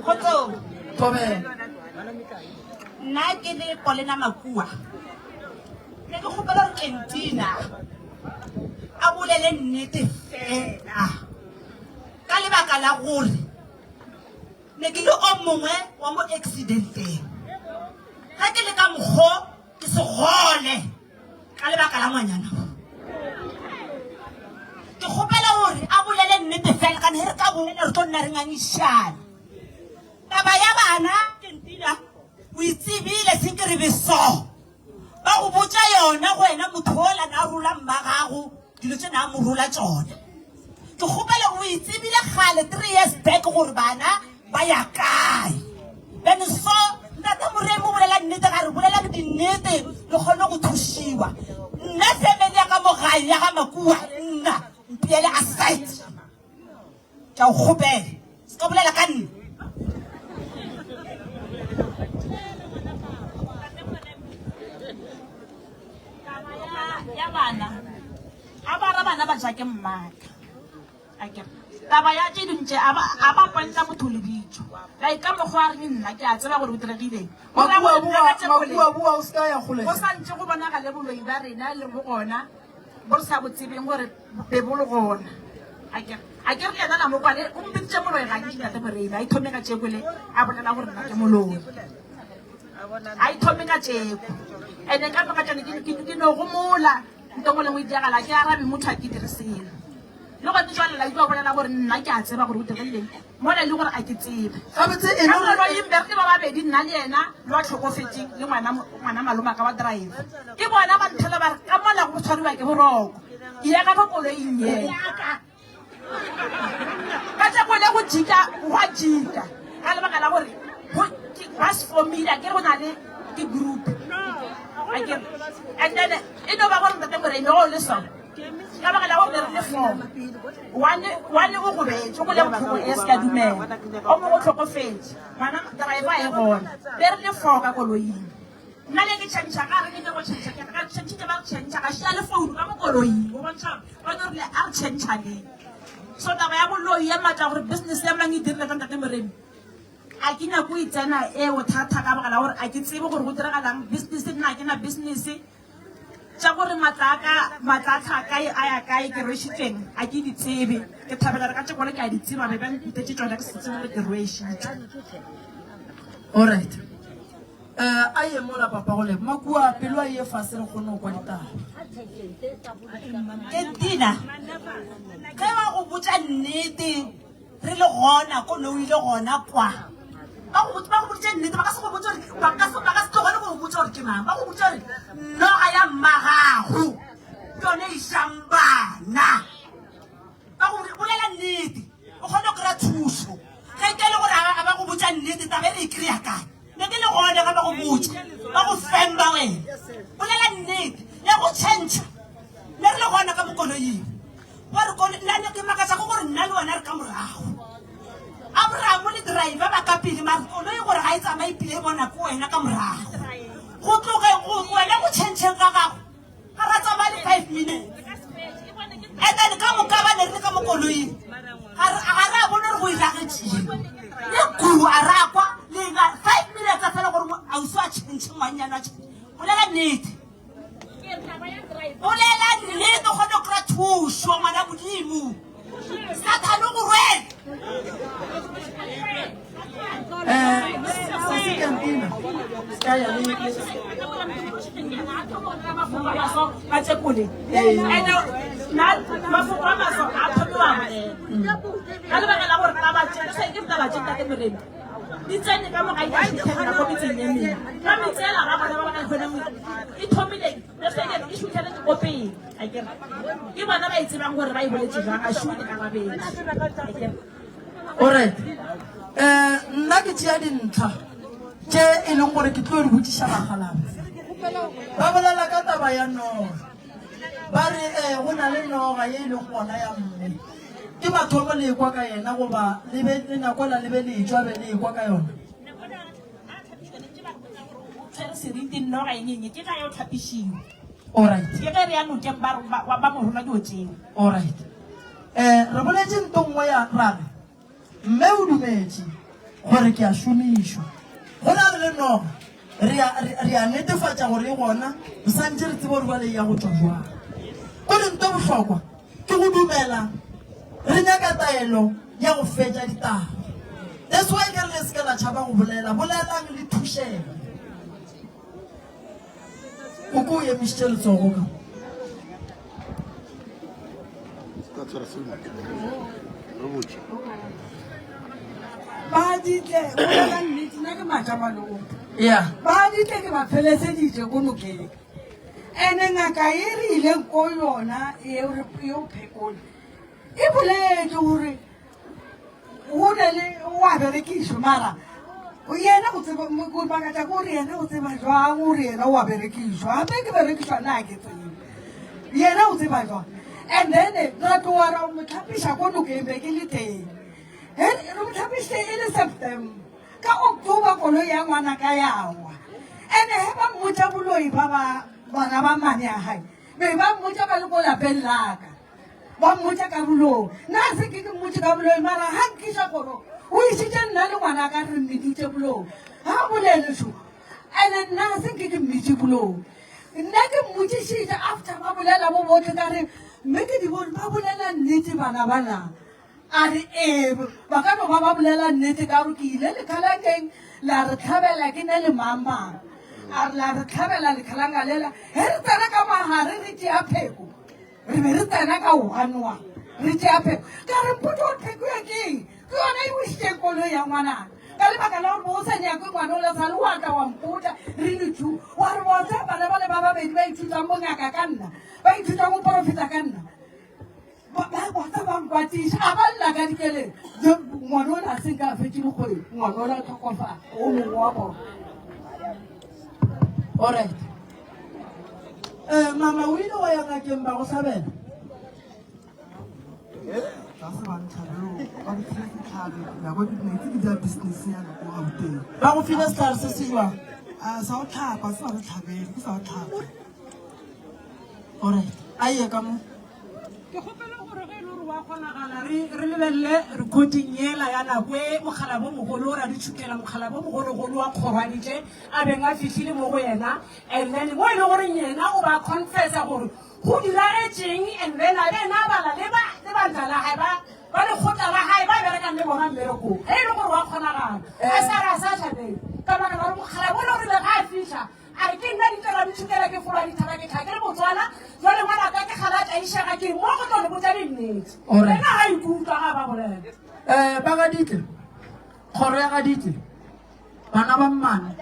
Kgotsong. Thobela. Nna ke le Polena Makua. Ne ke kgopela gore Kentina a bolele nnete fela ka lebaka la gore Ne ke le o mongwe wa mo accidenteng. Ge ke le ka mokgo ke segole ka lebaka la ngwanyana. Ke kgopela gore a bolele nnete fela kana re ka bolela re tlo nna re ngangišana. Taba ya bana Kentina o e tsebile senke re be so. Ba go botša yona go wena motho ola na rola mmagago dilo tše na mo rola tšona. Ke kgopela o e tsebile kgale 3 years back gore bana ba ya kae. Then so ntate Moremi o bolela nnete ga re bolela dinnete le kgone go thušiwa. Nna family ya ka mo gae ya ga Makua nna mpeele aside. Ke a go kgopela, se ka bolela ka nna. Ya bana, a ba ra bana ba ja ke mmaka. Akere taba ya tše dingwe tše a ba a ba pontša motho lebitso. Like ka mokgwa a reng nna ke a tseba gore o diregileng. Go ra gore nna ka tšeko le, Makua bua o se ka ya kgole. Go sa ntše go bonagale boloi ba rena le bo gona bo re sa bo tsebeng gore be bo le gona. Akere akere le yena la mo kwale o mpiditše moloi gantši ntate Moremi a ithome ka tšeko le a bolela gore nna ke moloi. A ithome ka tšeko. Ene ka moka tšone ke no gomola nto ngwe le ngwe e diragala ke arabe motho a ke dire selo. Le gone jwale la utlwa bolela gore nna ke a tseba gore o dirileng mola e le gore a ke tsebe. Gabotse e Ka le gore koloing be re le ba babedi nna le yena le wa tlhokofetšeng le ngwana ngwana malomaka wa driver. Ke bona ba nthela ba re ka mola go tshwariwa ke boroko. Ke ya ka mo koloing ye. Ka tšeko le go jika gwa jika ka lebaka la gore ba se fomile ke re go na le ke group. Akere and then e no ba gore ntate Moremi go le so ka baka la gore ne re le four one one o gobetše o kwele bohloko e se ka dumela o mongwe o hlokofetše ngwana driver e gona be re le four ka koloing. Nna le ke tšhentšha ga re ke nyako tšhentšha ke ga tšhentšhitše ba re tšhentšha ga šia le founu ka mo koloing go bontšha gore ba no rile a re tšhentšhaneng. So taba ya boloi ya matla gore business ya mang e dirile ka ntate Moremi a ke nyako e tsena eo thata ka baka la gore a ke tsebe gore go diragalang business nna ke na business tša gore matla a ka matla a tlha kae a ya kae ke rwešitšweng a ke di tsebe ke thabela re ka tšekole ke a di tseba be ba nkutetše tšona ke se tsebe gore ke rwešitšwe. Alright. Eh, a ye mola papa go le makua pelo a ye fase re kgone go kwa ditaba. Ke dina ge ba go botša nnete re le gona ko ne o ile gona kwa ba go botša ba go boditše nnete ba ka se go botše gore ba ka se ba ka se tlogele go go botša gore ke mang ba go botša gore noga ya mmagago ke yone e išang bana Ba go bolela nnete, o kgone go kry-a thušo. Ge ke le gore ga ba go botša nnete, taba e re e kry-a kae? Ne ke le gone ga ba go botša, ba go femba wena. Bolela nnete, ya go tšhentšha. Ne re le gona ka mo koloing. Ba re koloi, nna ne ke makatša ke gore nna le wena re ka morago. Abraham le driver ba ka pele, mare koloi gore ga e tsamaye pele e bona ke wena ka morago. Go tloge wena go tšhentšheng ga gago. Ga ra tsamaya le 5 minutes. And then ka moka ba ne re le ka mo koloing. Ga re ga re a bone gore go iragetšeng. Le kudu a ra kwa le ga 5 minutes fela gore ausi a change ngwanyana a change. Bolela nnete. Bolela nnete o kgone go kry-a thušo ngwana Modimo. Sathane o go rwele. Eh, sesi Kantina, ska ya le mafoko a maso a thome wa bolela ka lebaka la gore taba tše re sa ke taba tše tate morena di tsene ka moga di šuthelela ko metseng ye mengwe ka metse ela ga bona ba ba ka kgone e thomile re sa ke e šutheletse ko pele akere ke bona ba e tsebang gore ba e boletse jang a šute ka babedi akere Alright. Eh, nna ke tšea dintlha tše e leng gore ke tlo di botšiša bakgalabje. Ba bolela ka taba ya noga. Ba re eh, go na le noga ye e leng gona ya mme. Ke mathomo le ekwa ka yena goba le be le nakola le be le etšwa be le ekwa ka yona? Tshwere seriti noga eng eng ke ga ya o tlhapišiwa. Alright. Ke ge re ya nokeng ba ba ba mo roma dilo tšeo. Alright. Eh, re boletše nto nngwe ya ra re, Mme o dumetše gore ke a šomišwa. Go na le noga, re a, re, re a netefatša gore e gona, re santše re tsebe gore bjale e ya go tšwa jwang. Ko re nto bohlokwa ke go dumela re nyaka taelo ya go fetša ditaba. That's why ke re le se ke la tšhaba go bolela, bolelang le thušege. Koko o emišitše letsogo ka. Ba ditle, bolela nnete, nna ke maja maloko. Yeah. Ba ditle ke ba feleseditše ko nokeng. Ene ngaka e re ileng ko yona eo phekola e boletše gore go na le wa berekišwa mara yena go tseba go makatša ke gore yena o tseba jwang gore yena o a berekišwa gape ke berekišwa na ke tsebe yena o tseba jwang and then ra tloga ra mo tlhapiša ko nokeng be ke le teng re mo tlhapišitše e le september ka october koloi ya ngwana ka yawa and he ba mmotša boloi ba ba bana ba mane a gae be ba mmotša ba le ko lapeng laka Ba mmotša ka boloi. Nna se ke ke mmotše ka boloi, mara ga nkiša kgorong, o išitše nna le ngwana ka re mmiditše boloi. Ga bolele šo. Ene nna ga se nke ke mmitše boloi. Nna ke mmotšišitše after ba bolela bo bohle ka re mme ke di bone ba bolela nnete bana ba na. A re ee ba ka no ba ba bolela nnete ka gore ke ile lekhalangeng la re tlhabela ke ne le mang mang. A re la re tlhabela lekhalanga lela he re tsena ka magare re tšea pheko. Re be re tsena ka one-one re tšea pheko. Ka re mpotše gore pheko ya ke eng? Ke yona e wišitšeng koloi ya ngwanaka. Ka lebaka la gore bo o sa nyake ngwana o le sale wa tla wa mpotša re le two. Wa re wa tseba bana bale ba babedi ba ithutang bongaka ka nna, ba ithutang go porofeta ka nna. Ba ba tla ba nkwatiša. A ba lla ka dikeledi. Ngwana ola a se nka a fetše dikgwedi, ngwana ola a tlhokofala, o mongwe wa bona. Alright. Eh, mama o ile wa ya ngakeng ba go hlabela? Ga se ba ntlhabelo, ba mphile setlhare, nako ke ne ke dira business ya nako Gauteng. Ba go file setlhare se se jwang? A sa go tlhapa, se sa re tlhabele, ke sa go tlhapa. Alright, a ye ka mo. Ke kgopela gore ge e le gore wa kgonagala re re lebelele recording yela ya nako e mokgalabo mogolo Raditšhukela mokgalabo mogologolo wa Kgorwanitše a beng a fihlile mo go yena and then mo e le goreng yena o ba confessa gore go diragetšeng and then a be ena a bala le ba le bantla la gae ba ba lekgotla la gae ba berekang le bona mmerekong ge e le gore wa kgonagala a sa re a sa tlhabele ka baka la gore mokgalabo o le o rile ga a fihla A re, Ke nna Ditaba Ditšhukela, ke folwa dithaba, ke tlha ke le Motswana, jwale ngwanaka ke kgale a tlaišega, ke mo go tlo le botša dinnete. Alright. Yena ga ikutlwa ga ba bolela. Eh, ba ga Ditle, kgoro ya ga Ditle, bana ba mmane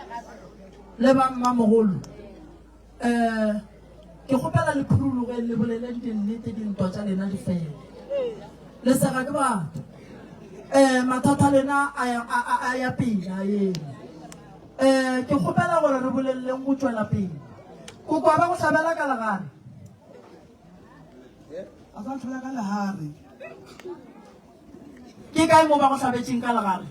le ba mmamogolo, eh, ke kgopela le phurologe le bolele dinnete, dintwa tša lena di fele. Le sega ke batho. Eh, mathata a lena a ya, a, a, a ya pele, a eme. Eh, ke kgopela gore re boleleleng go tšwela pele. Koko a ba go hlabela ka legare. A sa ntlhabela ka legare. Ke kae mo ba go hlabetšeng ka legare?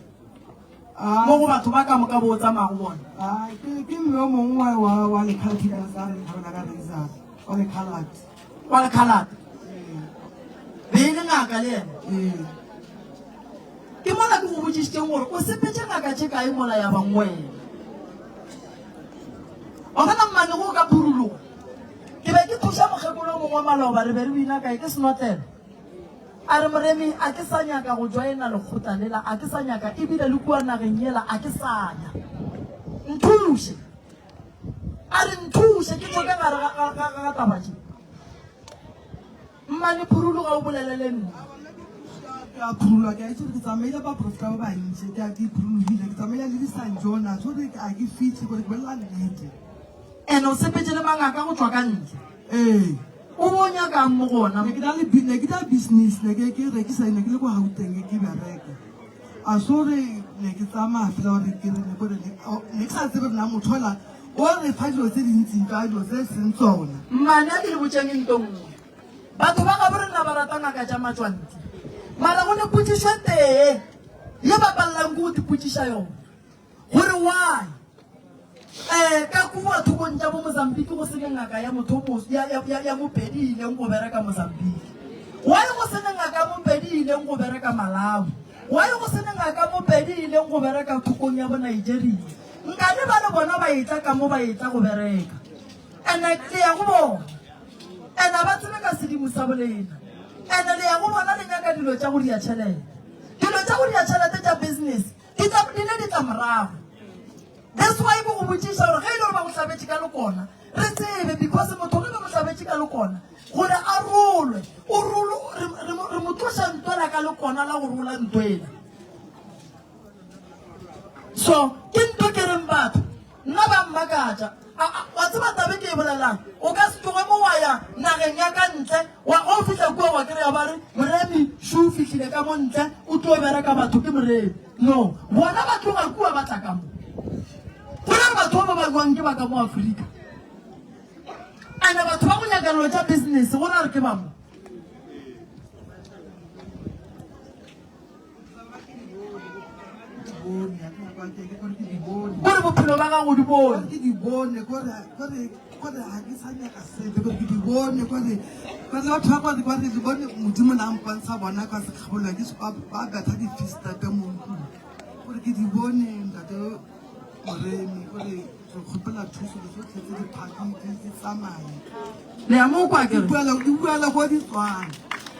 Ah. Mo go batho ba ka moka bo o tsamago bona. Ah, ke ke mme o mongwe wa wa wa lekhalate ka sa re tlhabela ka razor wa lekhalate. Wa lekhalate. Be e le ngaka le yena. Ee. Ke mola ke go botšišitšeng gore o sepetše ngaka tše kae mola ya bang wena. Wa bona mmane go ka phuruloga. Ke be ke thuša mokgekolo o mongwe maloba re be re bina kae ke senotlelo. A re Moremi a ke sa nyaka go joina lekgotla lela a ke sa nyaka ebile le kua nageng yela a ke sa ya. Nthuše. A re nthuše ke tšwe ka gare ga taba tše. Mmane phuruloga o bolele le nna. Ke a phurulwa ke a itse gore ke tsamaile baprofeta ba bantši ke a ke phurulogile ke tsamaile le disanjona so re a ke fitlhe gore ke bolela nnete. Ene o sepetše le mangaka go tšwa ka ntle. Ee. O bo o nyakang mo gona? Ne ke na le ne ke dira business ne ke ke rekisa ne ke le ko Gauteng ke bereka. A so re ne ke tsamaya fela gore ke re ne kore ne ke sa tsebe gore na motho ola o re fa dilo tse dintsi ka dilo tse seng tsona. Mmane a ke le botšeng nto nngwe. Batho ba gabo rena ba rata ngaka tša matšwantle. Mara go ne potšišo e tee ye ba pallang ke go tipotšiša yona. Gore why eh ka kua thokong tša bo Mozambique go se ne ngaka ya motho o ya, ya, ya, ya mopedi e ileng go bereka Mozambique? Why go se ne ngaka ya mopedi e ileng go bereka Malawi? Why go se ne ngaka ya mopedi e ileng go bereka thokong ya bo Nigeria? Nkane ba le bona ba etla ka mo ba etla go bereka. Ene le ya go bona. Ene a ba tsebe ka sedimo sa bolena. Ene le ya go bona le nyaka dilo tša go dia tšhelete. Dilo tša go dia tšhelete tša business di tla di ne ditlamorago. That's why ke go botšiša gore ge e le gore ba go hlabetše ka lekona re tsebe because motho ge ba mo hlabetše ka lekona gore a rolwe o rolo re mo tloša ntwela ka lekona la go rola ntwela. So ke nto ke reng batho nna ba mmakatša. A, a, wa tseba tabe ke e bolelang? O ka se tloge mo wa ya nageng ya ka ntle, wa ge o fihla kua wa kry-a ba re Moremi šo o fihlile ka mo ntle o tlo bereka batho ke Moremi. No, bona ba tloga kua ba tla ka mo. Go ra gore batho ba ba bangwang ke ba ka mo Afrika. And batho ba go nyaka dilo tša business go ra gore ke ba mo. Kore bophelo ba gago di bone. Ke di bone kore kore kore ga ke sa nyaka sepe kore ke di bone kore kore batho ba kore kore di bone modimo na mpontsha bona ka sekgabolwa ke ba ba betha di-fista mo ntlong kore ke di bone ntate Moremi kore re kgopela thuso le tsotlhe tse di phaki di tsamaye. Le a mo kwa ke re. Di buela ko di tswang.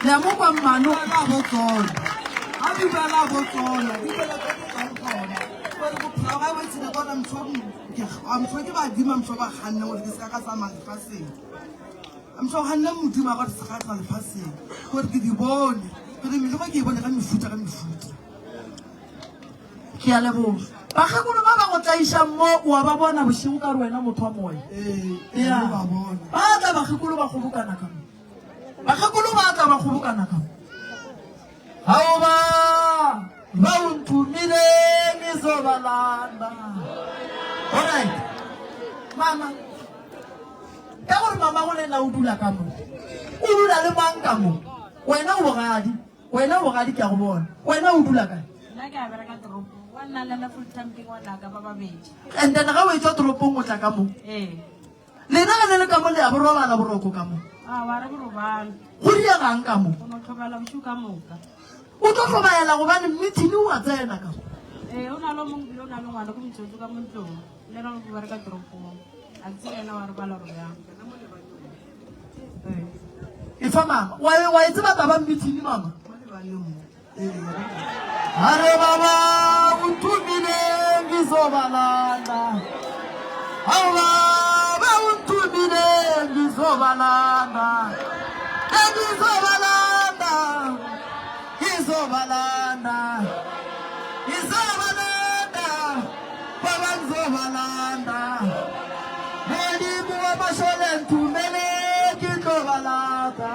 Le a mo kwa mmano. Di buela bo tsona. Ha di buela bo tsona, di buela ko di tswang gona. Gore bophelo ba bo tshele bona mtho ke mtho ke badimo mtho ba ganne gore ke se ka tsamaya lefatsheng. Mtho ganne modimo a gore se ka tla lefatsheng. Gore ke di bone. Gore melemo ke e bone ka mefuta ka mefuta. Ke a leboga. Bakgekolo ba ba go tlaišang mo, o a ba bona bošego ka re wena motho wa moya. Ee, Ya. ba bona. Ba tla bakgekolo ba kgobokana ka mo. Bakgekolo ba tla ba kgobokana ka mo. Hao ba ba o nthomile ngizobalanda. Alright. Mama, ka gore mama go lena o dula ka mo. O dula le mang ka mo? Wena o bogadi. Wena o bogadi ke a go bona. Wena o dula kae? Nna ke a bereka toropong. nna le nna full time ke ngwanaka ba babedi. And then ga o etšwa toropong o tla ka mo. Ee. Lena ge le le ka mo le ya bo robala boroko ka mo. Aowa re bo robala. Go diegang ka mo? Go no tlhobela bošego ka moka. O tlo hlobaela gobane mmithini o a tsena ka mo. Ee, o na le o mongwe ebile o na le ngwana ke motsotso ka mo ntlong. Le yena o bereka toropong. A ke tsebe yena wa robala gore bjang. Efa mama. Wa e, wa e tseba taba mmithini mama? Are baba unthumile ngizobalanda. Hawu baba unthumile ngizobalanda. Ngizobalanda. Ngizobalanda. Ngizobalanda. Baba ngizobalanda. Modimo wa mashole nthumele ke tlo balata.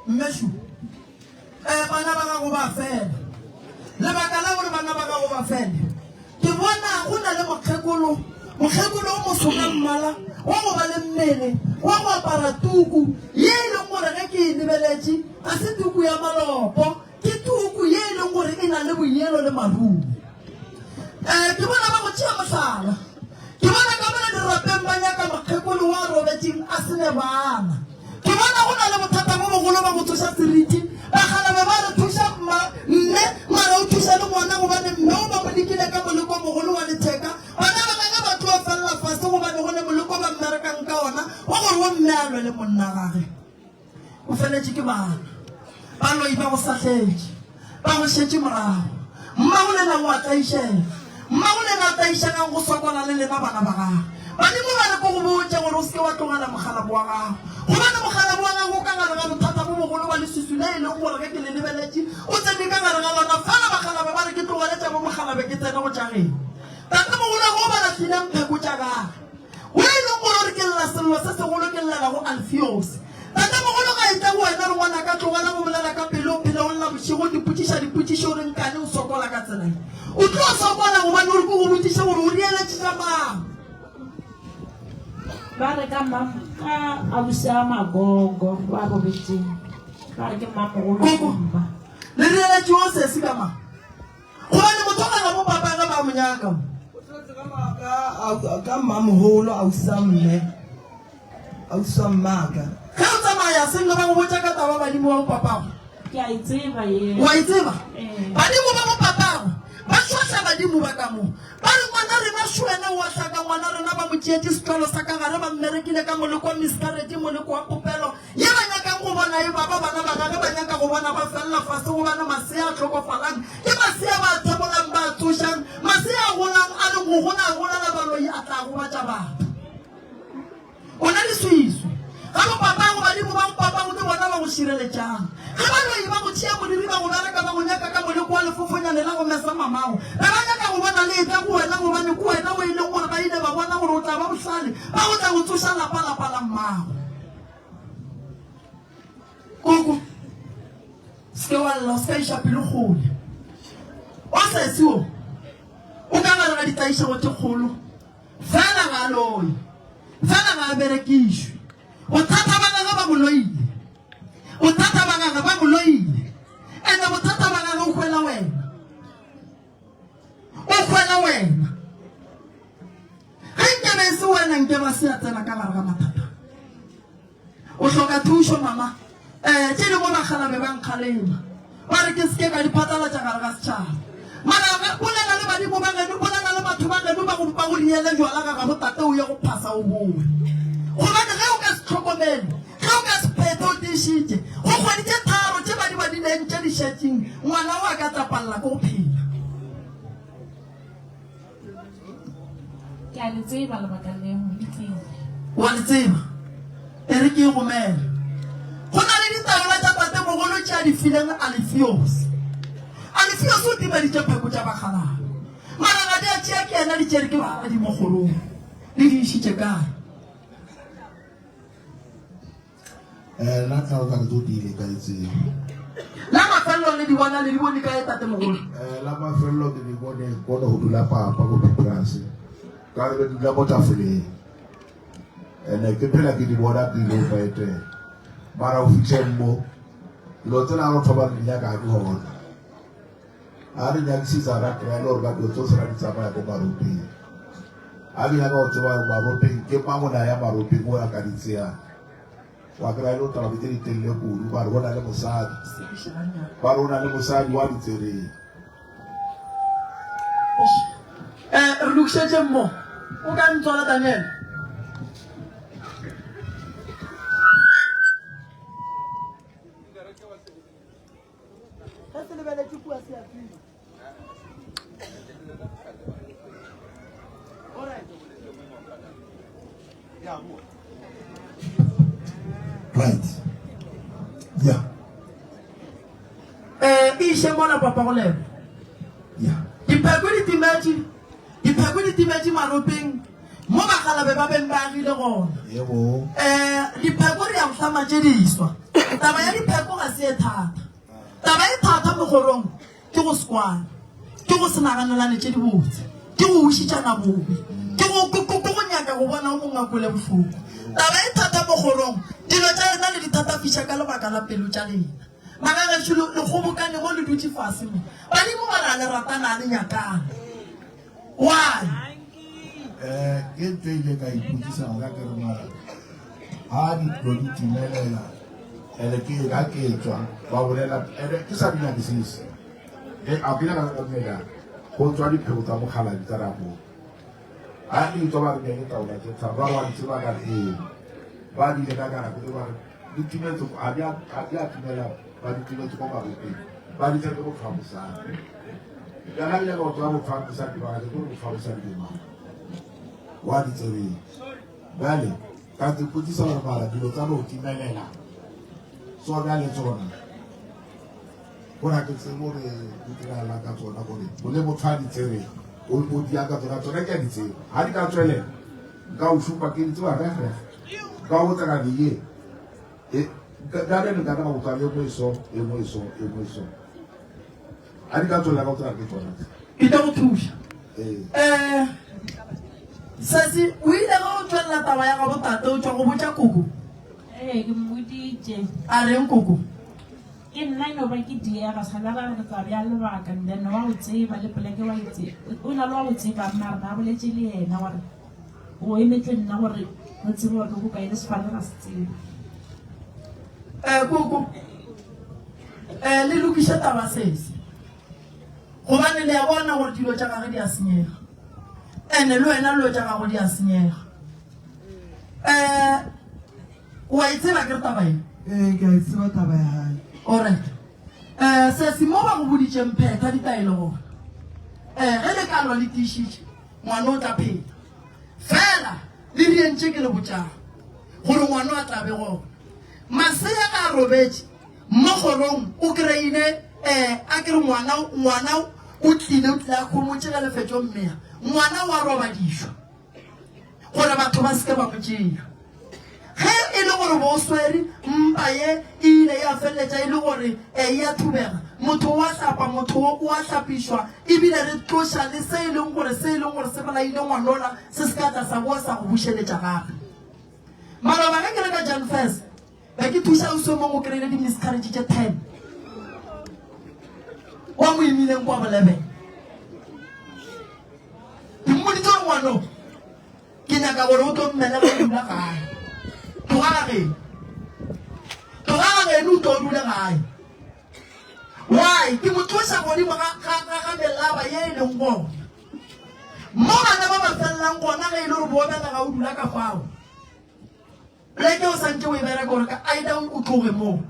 Mmešu, um bana ba gago ba fela. Lebaka la gore bana ba gago ba fele, ke bona go na le mokgekolo, mokgekolo o moso ka mmala, wa go ba le mmele, wa go apara tuku ye e leng gore ge ke e lebeletše ga se tuku ya malopo, ke tuku ye e leng gore e na le boyelo le marumo. Um ke bona ba go tšea mohlala. Ke bona ka mola dirapeng ba nyaka mokgekolo wa robetšeng a se ne bana. Ke bona go na le bothata bo bogolo ba go tsoša seriti. Bakgalabje ba re thuša mma, mme, mara o thuša le ngwana gobane mme o ba mo lekile ka moleko mogolo wa letheka. Bana ba gagwe ba tlo felela fase gobane go ne moleko ba mmerekang ka ona wa gore wo mme a lwe le monna gage. O feletše ke bana. Baloi ba go sahletše, ba go šetše morago. Mmago lena o a tlaišega. Mmago lena a tlaišegang go sokola le lena bana ba gagwe. Badimo ba re ko go botše gore o se ke wa tlogela mokgalabo wa gago. Gobane mokgalabo wa gago o ka gare ga bothata bo bogolo ba leswiswi le e lego gore ge ke le lebeletše o tsene ka gare ga lona. Fela bakgalabo ba re ke tlogele tša bo mokgalabe ke tsene go tša geno. Tatemogolwagwe o ba lahlile mpheko tša gagwe. Go e leng gore re ke lla sello se segolo ke llela go Alfiose. Tatemogolo ga e tle go wena re ngwanaka tlogela go bolela ka pelo o phele o lla bošego o dipotšiša dipotšišo o re nkane o sokola ka tsela ye. O tlo sokola gobane o re ke go botšiše gore o reeletše tša mang. Ba re ka mma ka ausi a magogo ba robetšeng ba re ke mmamogolo Koko, mma. le reeletše o sesi ka mang? Gobane motho ga gabo papa ge ba mo nyaka. O tlotse ka maaka ka mmamogolo ausi wa mme ausi wa mmaka. Ge o tsamaya senno ba go botša ka taba badimo ba bo papago. Ke a e tseba ye. Wa e tseba? Ee. Badimo ba bo papago ba šwahla badimo ba ka mo. Ba re ngwana rena šwene o a hlaka ngwana rena ba mo tšeetše setlolo sa ka gare ba mmerekile ka moleko wa miscarriage moleko wa popelo Ye ba nyakang go bona e baba bana ba gage ba nyaka go bona ba felela fase gobane masea a hlokofalang ke masea ba a thebolang ba a tsošang masea a golang a leng go gola a golela baloi a tla gobatša batho ona leswiswi ga bo papago badimo ba go papago ke bona ba go šireletšang ge baloi ba go tšea moriri ba go bereka ba go nyaka ka moleko wa lefofonyane la go mesa mamago be ba nyaka go bona le etla go wena gobane ke wena o e leng gore ba ile ba bona gore o tla ba bohlale ba go tla go tsoša lapa lapa la mmago Koko, se ke wa lla, o se ka iša pelo kgole. O sesi o, o ka gare ga ditlaišego tše kgolo, fela ga a loye, fela ga a berekišwe. Bothata ba gagwe ba mo loile, bothata ba gagwe ba mo loile, ene bothata ba gagwe o hwela wena, o hwela wena. Ge nkabe e se wena nke ba se a tsena ka gare ga mathata. O hloka thušo mama. Eh, tše dingwe bakgalabe ba nkgalema. Ba re ke seke ka di phatlalatša gare ga setšhaba. Mara ge bolela le badimo ba geno, bolela le batho ba geno ba go ba go riele jwala ga gabo tate o ye go phasa o bowe. Gobane ge o ka se hlokomele, ge o ka se phethe o tiišitše, go kgwedi tše tharo tše ba di badileng tše di šetšeng, ngwana o a ka tla palela ke go phela. Ke a le tseba lebaka leo, le tlile. Wa le tseba? E re ke e gomele. Go na le ditaola tša tatemogolo tše a di fileng Alefiose. Alefiose o timeditše pheko tša bakgalabje. Mara ga di a tšea ke yena, di tšere ke bagadi mo kgorong. Le di išitše kae? Eh, nna ka o ka re tso diile ka itseng. La mafelelo le di bona le di bone kae tatemogolo? Eh, la mafelelo ke di bone ko ne go dula papa ko Petrus. Ka re be dula mo tafoleng. Ene ke phela ke di bona ke ile go etela. Mara o fitlheng mo dilo tsela go thoma re di nyaka ke gona. A re nyakisisa ra kry-a le gore ka dilo tsotlhe ra di tsamaya ko maropeng. A ke nyaka go tseba gore maropeng ke mang o ne a ya maropeng o a ka di tseyang. Wa kry-a e le taba ke tse di telele kudu ba re go na le mosadi. Ba re o na le mosadi wa di tsereng. Eh, re lokišetšeng mo. O ka ntswala Daniel. Ge se lebeletše kua se a tseba. Right. Yeah. Eh, e iše mola papa go lebo. Yeah. Dipheko di timetše, dipheko di timetše maropeng mo bagalabe ba beng ba agile gona. Yebo. Eh, dipheko re ya go hlama tše diswa. Taba ya dipheko ga se e thata. Taba e thata mogorong ke go se kwane, ke go se naganelane tše dibotse, ke go wišitšana bobe, ke go, ke, ke, ke go nyaka go bona o mongwe a kwele bohloko. Taba e thata mogorong, dilo tša lena le di thatafiša ka lebaka la pelo tša lena. Magagešo, le, le kgobokane mo le dutše fase mo. Badimo ba re a le ratana, a le nyakana. Why? Eh, ke ntho e ile ka ipotšiša gona ke re mara ga dilo di timelela ene ke ga ke tswa ba bolela ene ke sa di nyakisise e a ke nyaka ka dumela go tswa diphego tsa mokgaladi tsa rabo a di tswa ba re ke taola tse tharo ba ba ntse ba ka re ee ba di ile ka ka nako e ba re di timetse a di a di a timela ba di timetse ko mabopeng ba di tsetse go tlhwa mosadi ka ga ile go tswa go tlhwa mosadi ba re go tlhwa mosadi ke mang wa di tsebeng bjale ka te potsisa gore mara dilo tsa go timelela tsona le tsona gore ke tsebe gore di diragala ka tsona gore o le motho a di tsebeng o di ya ka tsona tsona ke a di tseba ga di ka tswelela nka o šupa ke di tseba reg-reg nka o botsa ka re ye ka re nka ka go tswa e nngwe e so e nngwe e so e nngwe e so a di ka tswelela ka go tseba ke tsona Ke tlo go thuša. ee Um sesi o ile ge o tšwelela taba ya gabo tate o tšwa go botša koko Ee, ke mmoditše. a reng koko? Ke nna e no ba ke diega sala ra re re tla bea lebaka and then wa o tseba le poleke wa e tseba o na le wa o tsebang mara ba boletše le yena gore o emetše nna gore re tsebe gore ke bokae le sefane ra se tsebe. Eh koko eh le lokiše taba sesi gobane le a bona gore dilo tša gage di a senyega ene le wena dilo tša gago di a senyega um wa e tseba ke re taba e Ee, ke a e tseba taba ya gae. Alright. Eh, sesi mo ba go boditšeng phetha ditaelo gona. Eh, ge le ka lwa le tiišitše, ngwana o tla phela. Fela le rieng tše ke le botšago gore ngwana a tla be gona. Masea ga a robetše mo kgorong o kry-ile eh, a ke re ngwana ngwana o tlile o tlile a khomotše ge le fetšo mmea. Ngwana wa robadišwa. gore batho ba se ke ba mo tšea. Ge e le gore bo swere mpa ye e ile ya feleletša e le gore e ya thubega, motho o a hlapa, motho wo o a hlapišwa, ebile re tloša le se e leng gore se e leng gore se bolaile ngwanola se se ka tla sa boa sa go bušeletša gape. Maloba ge ke re ka Jan First, Be ke thuša ausi o mongwe o kry-ile di-miscarriage tše 10 kwa mo imileng kwa boleben. Ke mmoditse gore ngwano ke nyaka gore o tlo mmelega o dula gae. Tloga ga geno. Tloga ga geno o tlo o dule gae. Why? Ke mo tloša godimo ga, ga, ga, ga melaba ye e leng gona. Mo bana ba ba felelang gona ge e le gore bo belega o dula ka fao. Pleke o santše o e bereka gore ka either o tloge moo.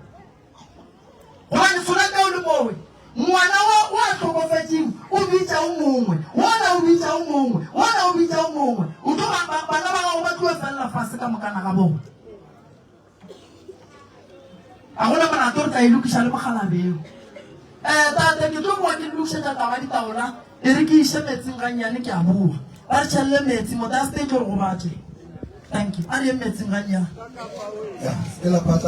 Gobane solaka o le mowe, ngwana wa o a hlokofetšeng o bitša o mongwe, wola o bitša o mongwe, wola o bitša o mongwe. O tlo ba, ba, bana ba gago ba tlo felela fase ka mokana ga bona. Ga gona molato re tla e lokiša le mokgalabeo. Eh, tate ke tlo boa ke le lokišetša taba ya ditaola, e re ke iše metsing gannyane ke a boa. Ba re tšhelele metsi, motho a stage gore gobatše. Thank you. A re yeng metsing gannyane. Ya, ke lapa tla.